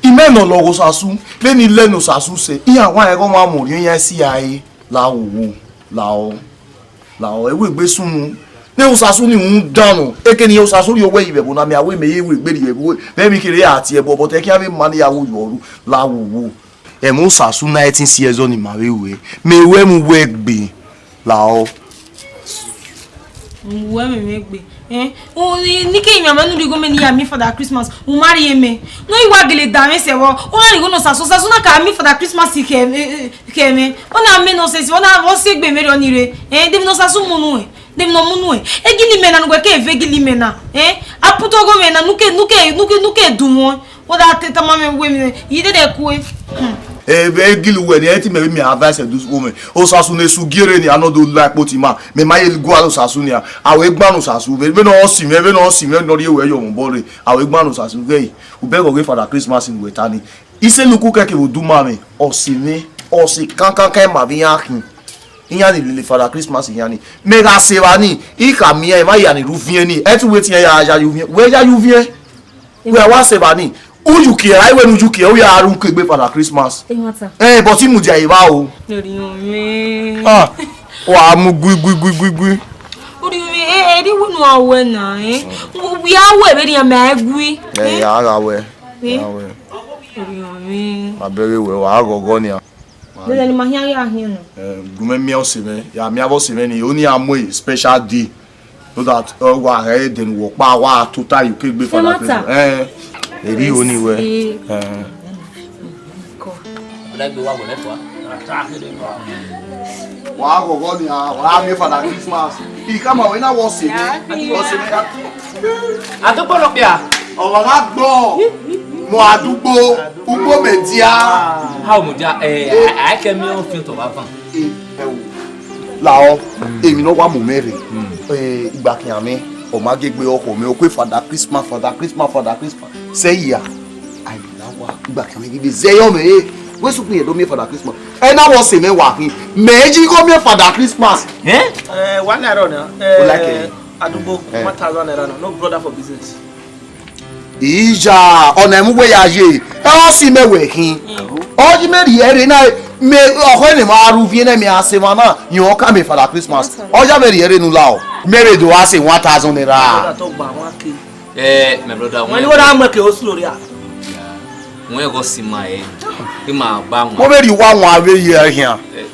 Imẹ ne ọ lọghọ Osasu, vbene I lẹ ne Osasu sẹ, iran wa ẹghẹ ọmwa mu orhiọn iran si a re. La wo wo, la ọ. La ọ, ẹ wegbe sunu. Ne Osasu ni rhunmwuda nọ, ekene Osasu rhie owẹ yi vbe ẹvbo na, mẹ a wẹ mẹ ye wegbe rhie vbe, vbe emwi kherhe a tie ẹbọ, but ẹ khian vbe ma ne ya wo yọ ru, la wo wo. Ẹmwẹ Osasu na ẹtin si ẹzọ ne ima vbe ru ẹre, mẹ wẹ mu wẹ gbe, la ọ. Uwẹ mẹ mwẹ gbe. Eh, o, ni, ni ke ima ma nu righo mẹ ne I ya miẹn Father Christmas, u ma rhie mẹ. Ne I wa gele danmwẹ sẹ vbọ, u na righo ne Osasu, Osasu na ka miẹn Father Christmas khẹ, eh, eh, khẹ mwẹ. Ọ na mẹ nonsense, ọ na, ọ si egbe mwẹ rriọ ni rre. Eh, de emwi ne Osasu mu nuẹn. Dem nọ mu nuẹn. Egili mẹ na ne uwẹ ke ve egili mẹ na. Eh? A put ọghe mwẹ na, nuke, nuke, nuke, nuke du wọn. Wẹ da te tama mwẹ wẹ mẹ, I dede kue. Hmm. Ebe egili uwẹ ni, ẹ ti mẹ vbe mẹ advice ẹdusẹ mwẹ. Osasu ne su giere ni, a nọ do la ẹkpo ti ima. Mẹ ma ye gualọ Osasu nia. A wẹ gban Osasu, vbe, vbe nọ si mwẹ, vbe nọ si mwẹ, nọ rhie wẹ yọ mọ obọ rre. A wẹ gban Osasu, ghe, ubẹghe ọghe Father Christmas ne uwẹ ta ni. Iseluku kẹkẹ vbe oduma mwẹ, ọ si mwẹ, ọ si kankankan ma vbe iran khin. Iran ni lele Father Christmas iran ni. Mẹ gha sẹ evba ni, I khama iran, emwa hia ni rre uviẹn ni, ẹ te uwẹ te iran ya, ya ye uviẹn. Wẹ ya ye uviẹn. Wẹ wa sẹ evba ni. Uyu kie, a i wẹ ne uyu kie, u ya ru ke egbe Father Christmas. Emwa ta. Eh, but I mudia evba o. Orhiọn mwẹ. Ah, wa mu gui, gui, gui, gui, gui. Orhiọn mwẹ, eh, eh, eri wẹ ne a wẹ na, eh. Wẹ a wẹ vberriọ mẹ a gui. Eh, ya gha wẹ. Eh. Ya wẹ. Orhiọn mwẹ. Ma bẹghe wẹ, wa ghọghọ nia. Dede ne ima khian ya khian nọ. Eh, gu mwẹ miẹn ọse mwẹ, ya miẹn avbe ọse mwẹ ni, oni a mu special day. So that, eh, wa hẹ ẹdẹ ne uwẹ ọkpa, wa tota ye uke egbe Father Christmas. Eh, eri oni wẹ. Eh. Wa ghọghọ nia, wa miẹn Father Christmas. I khama wẹ na wẹ ọse mwẹ, ọse mwẹ ya. Adugbo nọ kpia. Ọmwa gha gbọ, mu adugbo, ugbo mẹ dia. Ha mu dia, eh, a, a kẹ miẹn ọfiọn tọ vbe avan. Eh, ẹ wo. Lahọ, emwi ne ọ wa mu mwẹ rre, eh, igba khian mwẹ, ọ ma gie egbe ọkhọ mwẹ, ọ kue Father Christmas, Father Christmas, Father Christmas. Sẹ hia, a i na wa, igba khian mwẹ ghi vbe zẹ yọ mwẹ, eh, wẹ sukpin yẹ do miẹn Father Christmas. Ẹ na wẹ ọse mwẹ wa khin, mẹ i ji gho miẹn Father Christmas. Eh? Eh, one naira na. O like it? Adugbo, eh, one thousand naira na. No brother for business. Ija, ọna ẹmwẹ uwẹ ya ye. Ẹ ọ si mẹ wẹ khin. Ọ yi mẹ rhie rre na, mẹ ọkhọ ne ma ru viẹ nẹ mẹ a sẹ emwa na, yọn ka mẹ Father Christmas. Ọ ya mẹ rhie rre nu la o. Mẹ vbe do a sẹ one thousand naira. Brother, talk about one K. Eh, my brother, Wẹ ni wẹ da mẹ ke o slow ya. Wẹ gọ si ma e. Ima gba wan. Mo vbe rhie uwa wan vbe ye khian. Eh.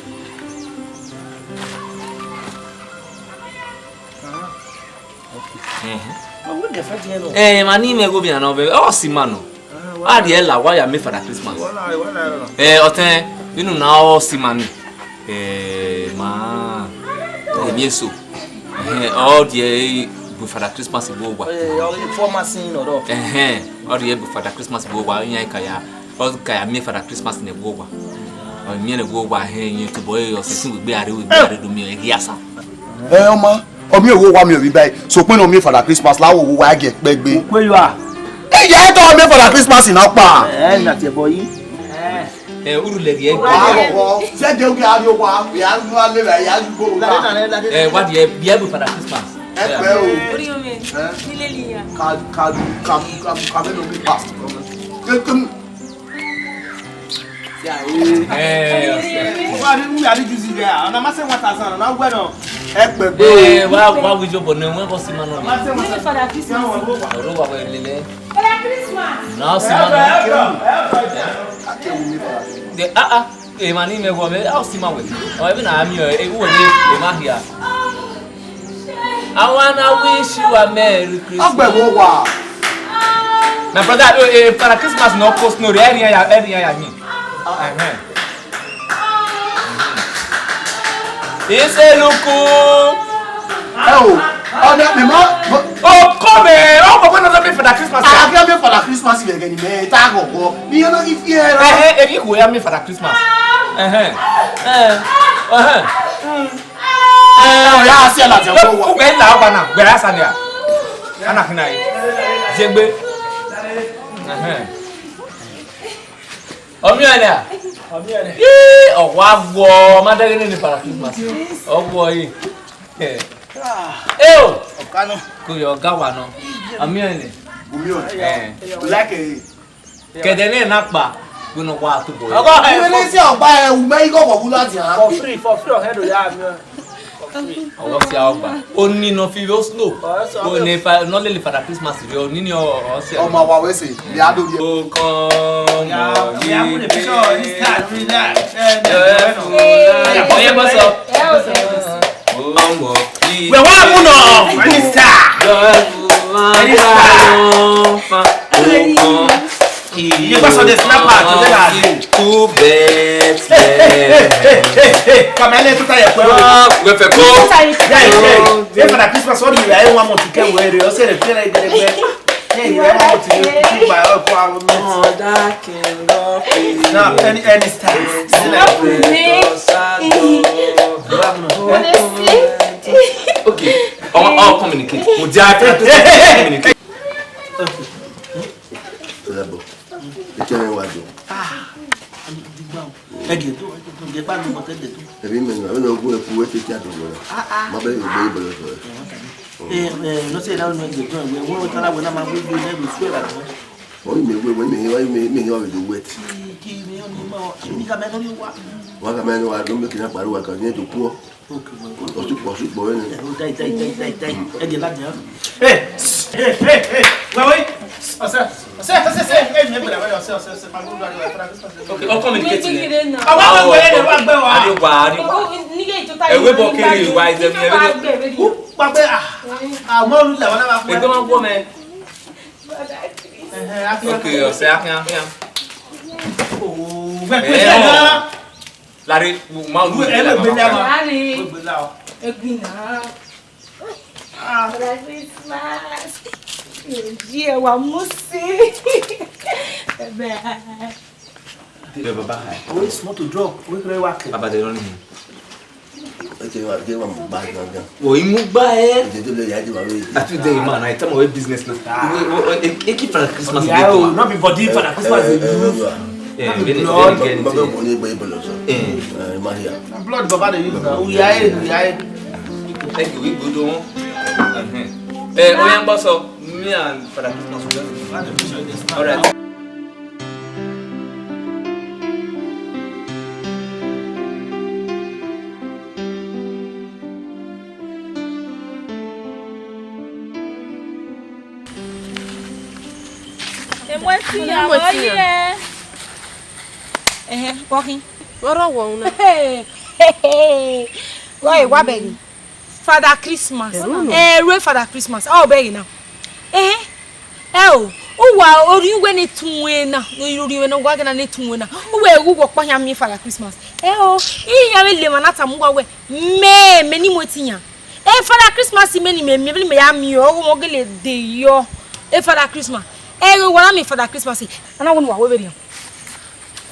Ẹhẹn. Ọ wẹ girlfriend yẹn nọ. Eh, ma ni mẹ gho bian nọ vbe, ọ si ma nọ. Ah, wa. A rhie la, wa ya miẹn Father Christmas. Wa la, wa la, wa la. Eh, ọtẹn, inu na ọ si ma ni. Eh, ma, emi eso. Ẹhẹn, ọ rhie bu Father Christmas vbe owa. Eh, ọ former sin nọ dọ. Ẹhẹn, ọ rhie bu Father Christmas vbe owa, iran ka ya, ọ ka ya miẹn Father Christmas ne vbe owa. Ọ miẹn ne vbe owa, ẹhẹn, iran tobọ, eh, ọsẹ sin wegbe a rre, wegbe a rre do miẹn, ẹghiasa. Eh, ọma. Ọ miẹn vbe owa miẹn ovbi ba ẹre, sokpan ne ọ miẹn Father Christmas la, ọ vbe owa gie kpẹgbe. Okue yọ a. Ẹ ya tọ miẹn Father Christmas na kpa. Ẹ na tiẹ bọ yi. Ẹ, uru lẹ rhie. Wa rọkọ, zẹdẹ u gha rrie owa, ya nu a lele, ya yu goro na. Ẹ, wa die, biẹ bu Father Christmas. Ẹ pẹ o. Orí omi, ẹ? Nílé nìyà. Ka, ka, ka, ka, ka mẹ no mi pa. Kekem. Eh, okay. Wa ni, wa ni juice there. Ọna ma sẹ one thousand, ọna wẹ nọ. Ẹ pẹ gbe. Eh, wa, wa wi jọ bọ nẹ, wẹ kọ si ma nọ. Ma sẹ one thousand. Ọrọ wa wẹ lele. Father Christmas. Na si ma nọ. Ẹ pẹ, ẹ pẹ. De, ah, ah. E ma ni mẹ wọ mẹ, a si ma wẹ. Ọ, ebe na mi, e, u wẹ, e ma hia. I wanna wish you a Merry Christmas. Ọgbẹ wo wa? My brother, eh, eh, Father Christmas no post no, ẹ ri ya, ẹ ri ya ni. Amen. Iseluku. Ẹ o, ọdẹ mi ma. O kọ mẹ, ọ kọ mẹ nọ mi Father Christmas. A kẹ mi Father Christmas vẹ gẹ ni mẹ ta gọgọ. Ni yẹn na ki fi ẹ ra. Ẹ ẹ, ẹ bi ko ya mi Father Christmas. Ẹhẹn. Ẹ, ẹhẹn. Ẹ, ọ ya si ala jẹ ko wa. Ko bẹ la ọba na, gbẹ ya sa ni a. Ana kina yi. Jegbe. Ẹhẹn. Ọmiọnẹ a? Ọmiọnẹ. Yee, ọ wa wọ, ma dẹghe nene Father Christmas. Ọ wọ yi. Ẹ. Eo. Ọkanu. Ko yọ ọga wa nọ. Ọmiọnẹ. Ọmiọnẹ. Ẹ. Like e. Kẹdẹ ne na kpa, gbọnọ wa tobọ. Ọgọ, ẹ, iwe ne si ọgba ẹ, u mẹ igho wọ wu ladian. For free, for free, ọhẹn do ya mi. Ọwọ fi ọgba. Oni nọ fi vbe Oslo. Oni fa, nọ lele Father Christmas rẹ, oni ni ọ, ọ si. Ọmọ wa wẹ sẹ, ya do ye. O kọ mọ ye. Oye, bọ sọ. Wẹ wa mu nọ, minister. Minister. Ye pastor dey snap Ah, today na day. Two birds. Hey, hey, hey, hey, hey, hey. Come here, let's try it. Well, we for go. Hey, hey, hey, Father Christmas, what do you, I want to get where you say the prayer, hey, you want to buy up our. Oh, that can go. Now, any, any style. Okay. I'll, I'll communicate. We'll communicate. Lebo. Ekene wa do. Ah, ẹgẹ tó, ẹgẹ tó, ẹgẹ tó. Èmi mẹ nà, ẹmẹ nà ogun ẹkú wẹ tètè àdó mọ. Ah, ah. Má bẹ yóò gbé ibẹ lọ sọ. Eh, eh, no say that no ẹgẹ tó, ẹwẹ, wọ́n wọ́n tọ́lá wẹ̀ náà máa gbé gbé lẹ́gbẹ̀ẹ́ sùn ẹ̀rọ àtọ́. Wọ́n yìí mi wẹ̀, wọ́n yìí mi, wọ́n yìí mi, wọ́n yìí mi wẹ̀. Kí ni wọ́n ní mọ́, àbí ká mẹ́rin ní wá. Wọ́n ká mẹ́rin ní wá, ló ń bẹ kí n náà pariwo àkàndínlẹ̀ tó kú ọ. Ọsùpọ̀, ọsùpọ̀ rẹ ni. Ẹ, ó dá, dá, dá, dá, dá. Ẹ jẹ́ láti hàn. Ẹ, ẹ, ẹ, ẹ, wá, wá. Ọsẹ, ọsẹ, ọsẹ, ọsẹ, ẹ, ẹ, ẹ, ọsẹ, ọsẹ, ọsẹ, ọsẹ, ọsẹ, ọsẹ. Okay, ọkọ mi kẹtì ni. Àwa wá gbé, ẹ wá gbé wa. Adé wá, adé wá. Ẹwé bọ kéré wa, ẹsẹ̀ mi, ẹwé bọ. Ó pàgbé, ah, àwọn olùdarí wọn náà wá fún wa. Ẹgbẹ́ wọn gbọ́ mẹ́. Ẹhẹn, akínyàn. Okay, ọsẹ, akínyàn, akínyàn. Oh, wẹ́n pèsè náà. Lare, ma lu ẹ lẹ gbẹdẹ ma. Lare. Gbẹdẹ o. Egbin na. Ah, Father Christmas. Ye wa musi. Ebe. Ebe baba hai. Oh, it's not to drop. We kre wa ke. Baba de run him. Eke wa, eke wa mu gba gangan. O imu gba ẹ. Eke to le ya je ma we. Atu de man, I tell my business now. Ah. We, we, we, e, e keep Father Christmas. Yeah, dey do. No be body Father Christmas dey use. Eh, very, very, very. Baba ko ni gbe ibolo so. Eh. Eh, Maria. Blood baba dey use now. Uya e, uya e. Thank you, we good on. Eh, oya ngbo so. Me and Father Christmas we just. All right. Ẹmwẹ ti ya, ẹmwẹ ti ya. Ẹhẹn, kọkhin. Ọrọ wọ una. Wọ e wa bẹghe. Father Christmas. Ẹrú nọ. Ẹrú Father Christmas. Ọ bẹghe na. Ẹhẹn. Ẹ o, uwa orhiọn uwẹ ne tuẹn na, ne orhiọn uwẹ ne ọ wa ghe na ne tuẹn na. Uwẹ ru wọ ọkpa yan miẹn Father Christmas. Ẹ o, iran vbe le emwa na tama uwa wẹ, mẹ, mẹ ni mu etiyan. E Father Christmas mẹ ni mẹ miẹn, vbene mẹ ya miẹn, ọghe mwẹ gele de yọ. E Father Christmas. Ẹ ghe wa na miẹn Father Christmas. A na wẹ ne uwa wẹ vberriọ.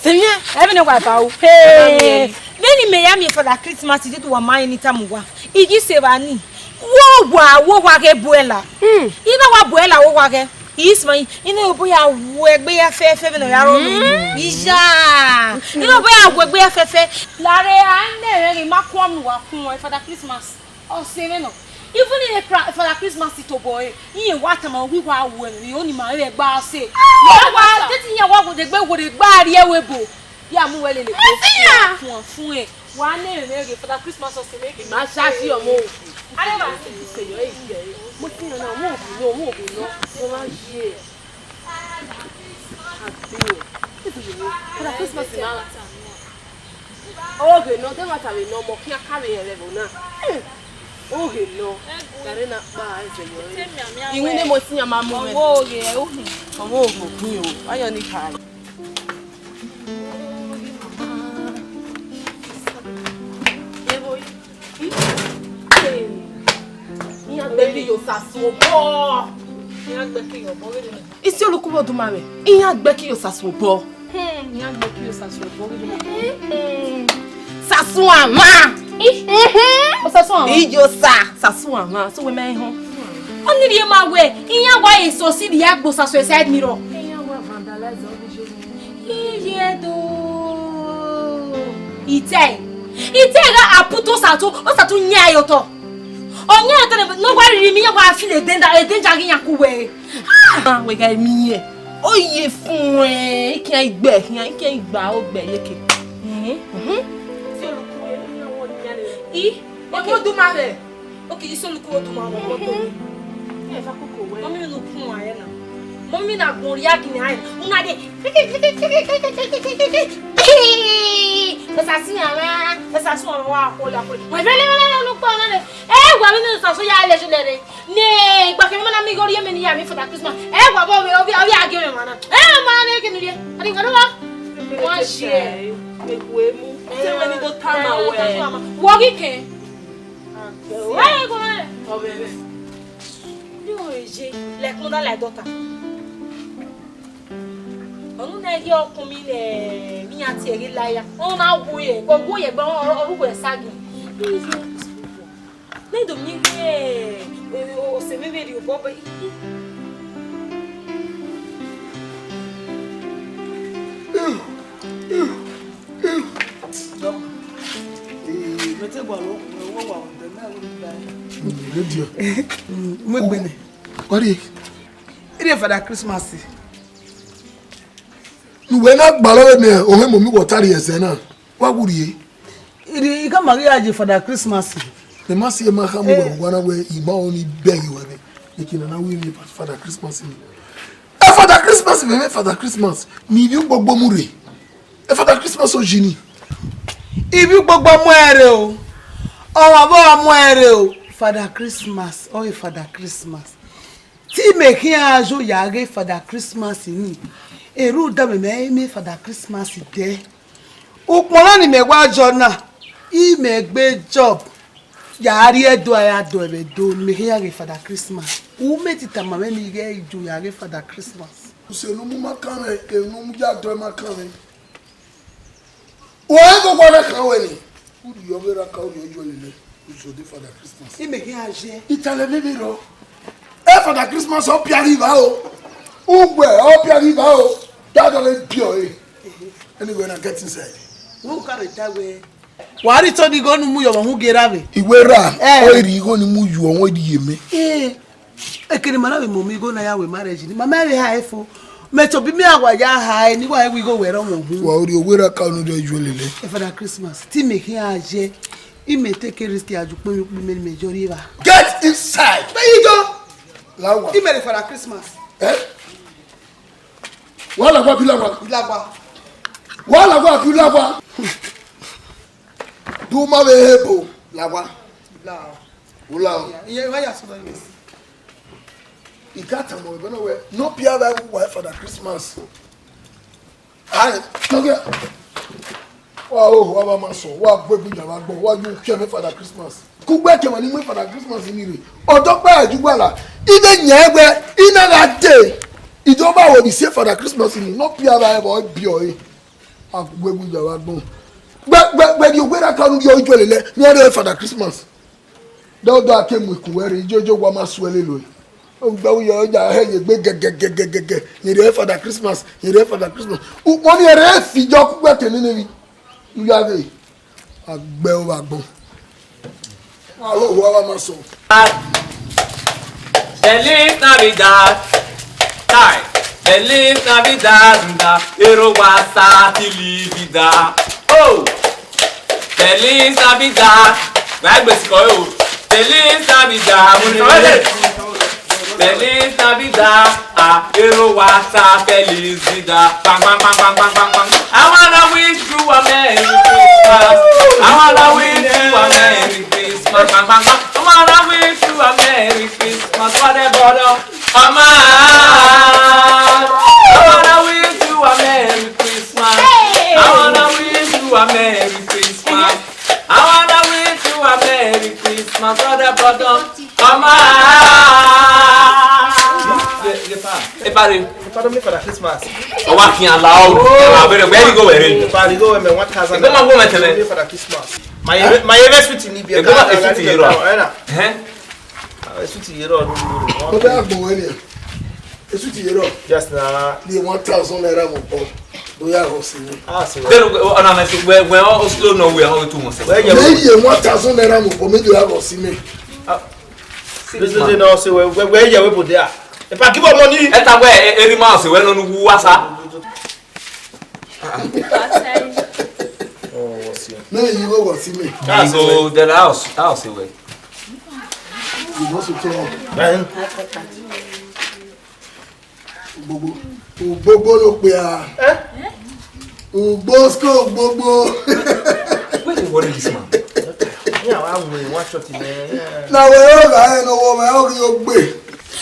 Sẹ mwẹ, ẹ vbene wa ba o. Hey. Vbene mẹ ya miẹn Father Christmas, te uwa ma rẹn ne I tama uwa. I ghi sẹ evba ni. Wo wa, wo wa ghe bu ẹla. Hmm. I na wa bu ẹla, wo wa ghe. I sẹ mwẹ, I na obọ ya wu egbe ya fẹfẹ vbene ọ ya rrọọ nẹ. Hmm. Iya. I na obọ ya wu egbe ya fẹfẹ. Lare a nẹ rẹn ghi ma kuọm ne uwa kun Father Christmas. Ọ sẹ mwẹ nọ. Even in a cra-, Father Christmas tobọ ẹre, iran wa tama wẹ wa wu ẹmwẹ, oni ma rre gba sẹ. Wa wa, tete iran wa wo degbe, wo degbe a rrie ẹvbo ebo. Ya mu wẹ lele ko. Fuan, fuan, fuan. Wa nẹ rẹn ghe Father Christmas ọ sẹ mwẹ ghe. Ma sha si ọmọ. Are ma si se yo e je. Mo ti yan na, mo bi no, mo bi no. Mo ma ye. Abi. Father Christmas na. Oghe nọ, de ẹmwata vbe nọ, ọmọ khian ka vbe rẹn vbe ẹvbo na. Oghe nọ, gare na kpa ẹzẹ yọ re. Iwinna mo si yan ma mu mwẹ. Ọmọ oghe, oghe. Ọmọ oghe ogbin o, ayọ ni ka. Iran gbe ki yo sasu obọ. Iran gbe ki yo obọ, vbene. Isi oluku vbe oduma mwẹ, iran gbe ki yo sasu obọ. Hmm, iran gbe ki yo sasu obọ, vbene. Hmm. Sasu amwa. Ih. Mhm. O sasu amwa. Iyo sa, sasu amwa. So we ma họn. Ọni rhie ma wẹ, iran wa eso si rhie gbe sasu side mirror. Iran wa vandalize all the. Iye do. Ite. Ite gha aputu osatu, osatu yan ye otọ. Ọ yan ye otọ ne, ne ọ wa rhirhi miẹn, wa feel a danger, a danger ghi yan ku wẹ. Ah, wẹ gha miẹn. Ọ ye fuẹn, ikian igbe, ikian, ikian igba, ọ gbe ye ke. Mhm. Mhm. I, okay. Ẹ wo du ma rẹ. Okay, isi oluku vbe oduma mwẹ, ọkpọkọ. Ẹ va koko wẹ. Mọmi, unu kun wa yẹ na. Mọmi na gun rhia gini aye. Una de. Esa si amwa, esa si amwa wa ko ya ko. Wẹ vele vele unu kpọ na le. Ẹ wa mi ni esa so ya le jule re. Ne igba kẹmẹ na mi Igho rhie mẹ ne I ya miẹn Father Christmas. Ẹ wa vbe ovbi, ovbi a gie mwẹ emwa na. Ẹ ma vbe kene rhie. A di wẹ wa. Wa share. Eku emu. Se wẹ ni do ta ma wẹ. Wọ ghi kẹ. Wẹ go. Ọvẹvẹ. Ni o je, like mother like daughter. Ọnu na ghi ọkun mi nẹ, mi ya tie ghi la ya. Ọ na wu ye, ọ wu ye gbe ọ ru wẹ sa ghi. Ne do mi ghe, o, o, o se me vbe rhie obọ be. Mete gua lo, wo wa, de me wo da. Radio. Mu egbe nẹ. What is? Ire Father Christmas. Ne uwẹ na gbalọ vbe ne ohẹn momi wọ ta rrie ẹzẹ na, wa wu rrie. Iri, I ka ma ghi ya ye Father Christmas. Ne ma si ma kha mu wẹ Eh. Wa na wẹ ima ọni bẹghe wẹ vbe. Eke na na wi mi Father Christmas ni. E Father Christmas vbe vbe Father Christmas. Ni ivbi ugbogbo mu rre. E Father Christmas o ji ni. Ivbi ugbogbo mu ẹre o. Ọmwa vbe ọ mu ẹre o. Father Christmas, ọ e Father Christmas. Te imẹ khian yo ya ghe Father Christmas ni, erha uda mwẹ mẹ i miẹn Father Christmas dẹ. Ukpọn na ni mẹ wa yọ na, imẹ gbe Job ya rrie Ẹdo, a ya do ẹvbo Ẹdo, ne imẹ khian ya ghe Father Christmas. U mẹ ti tama mwẹ ne I ghẹ yo ya ghe Father Christmas. Use ne u mu ma kan mwẹ, enu mu ya dọ ma kan mwẹ. Wẹ ghẹ wa na kan wẹ ni. Urhi ọghe ra ka urhi ọyọ lele. Uzo de Father Christmas. Imẹ khian ye. Italẹ vbe vbe rọ. E Father Christmas ọ pia ghi va o. Ugbẹ ọ pia ghi va o. Dadọ vbe bi ọre. Anyway, na get inside. Wo ka re ta wẹ. Wa ri to ni go nu mu yọ hu gera vbe. Iwe ra. Eh. Ọ ri igho ni mu yọ wọn di ye mẹ. Eh. Ekene ma na vbe mu igho na ya wẹ marriage ni, ma ma vbe ha ẹfo. Mẹ tobọ imẹ a wa ya ha ẹre, ne I wa ru igho wẹ rọ wọn hu. Wa ori owẹ ra ka unu do ju lele. E Father Christmas, te imẹ khian ye, imẹ take risk ya ju ukpọn ukpọn imẹ ni mẹ yọ rri evba. Get inside. Mẹ yi do. Lawa. Imẹ re Father Christmas. Eh? Wa lagua bi lagua. Bi lagua. Wa lagua bi lagua. Do ma vbe he bo lagua. La. Ula. Iye wa ya sọ vbe. I ka tama mwẹ na wẹ, ne ọ pia vbe wa Father Christmas. Ai, tọgẹ. Wa o, wa ba ma sọ, wa gbe gbe ya va gbọn, wa ju kẹ mẹ Father Christmas. Kugbe kẹ ma ni mu Father Christmas ni re. Ọdọ gba ju gba la. I vbe yan wẹ, I na gha de. I do ba wo ni se Father Christmas ni, ne ọ pia vbe bi ọre. A gbe gbe ya va gbọn. Gbe, gbe, gbe di owẹ ra ka nu di ọ ju lele, ne ọ re Father Christmas. Dọdọ a ke mu ikun wẹ rre, ijojo wa ma suẹn lele. Ogba u yọ ya hẹ ye gbe gẹgẹgẹgẹgẹ. Yẹn rẹ Father Christmas, yẹn rẹ Father Christmas. Ukpọn ni rẹ fi jọ kugbe te nene ri. U ya ghe. A gbe o va gbọn. Wa ho wa ma sọ. Feliz Navidad. Tai. Feliz Navidad, da. Ero wa sa ti li vida. Oh! Feliz Navidad. Wa gbe sikọ o. Feliz Navidad. Mo ni wele. Feliz Navidad. Ah, ero wa sa feliz vida. Bang, bang, bang. I wanna wish you a Merry Christmas. I wanna wish you a Merry Christmas. Bang, bang, bang. I wanna wish you a Merry Christmas. What a bother. Mama. I wanna wish you a Merry Christmas. I wanna wish you a Merry Christmas. I wanna wish you a Merry Christmas. What a bother. Mama. Ẹ pare. Ẹ pare mi Father Christmas. Ọ wa kian la o. Ẹ ma bẹrẹ, where you go, where you? Ẹ pare go, ẹ mẹ one thousand. Ẹ ma go, mẹ tẹlẹ. Mi Father Christmas. Ma ye, ma ye ve sweet ni bi. Ẹ ma ye sweet ye rọ. Ẹ na. Ẹhẹn. Ah, esu ti ye rọ. Ó bẹ́ àgbọ̀n wẹ́n ni. Esu ti ye rọ. Yes na. Ní one thousand naira mo kọ. Bóyá rọ sí mi. Ah, se wẹ. Then, uh, ọ̀nà mẹ́sì, wẹ, wẹ, ọ, ọ slow no, wẹ, ọ, tún wọn sẹ. Wẹ yẹ. Ní iye one thousand naira mo kọ, méjì rà rọ sí mi. Ah. This is no say wẹ, wẹ, wẹ yẹ wẹ bò dé a. If I give up money. Ẹ ta wẹ, ẹ, ẹ rí máa sẹ wẹ nínú wú wá sá. Oh, what's your? Mẹ yìí wọ wọ sí mi. That's go the house, house away. Ìbọn sọ tó wọn. Gbogbo, gbogbo ló pe a. Eh? Ugbo sko gbogbo. Wait, what is this man? Yeah, I will watch what in there. Yeah. Na wẹ yóò rà ẹ lọ́wọ́ mẹ, ó rí o gbé.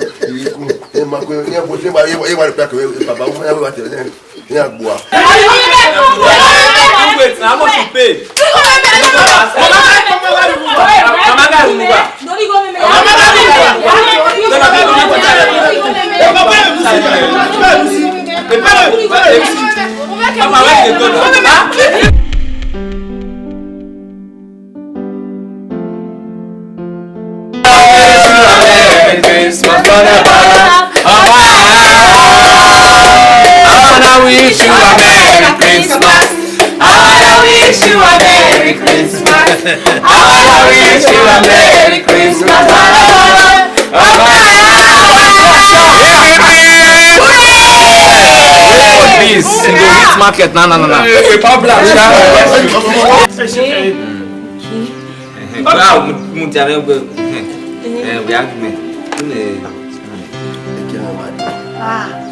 Ẹ ma ko, ẹ ko, ẹ ma, ẹ ma, ẹ ma, baba, ẹ ma, ẹ ma, ẹ ma gbua. Wait, how much you pay? Mama guy, move back. I wanna wish you a Merry Christmas. This in the wheat market. Na, na, na, na. Wow, mu, mu ti ame gbe. Eh, we argument. Ah.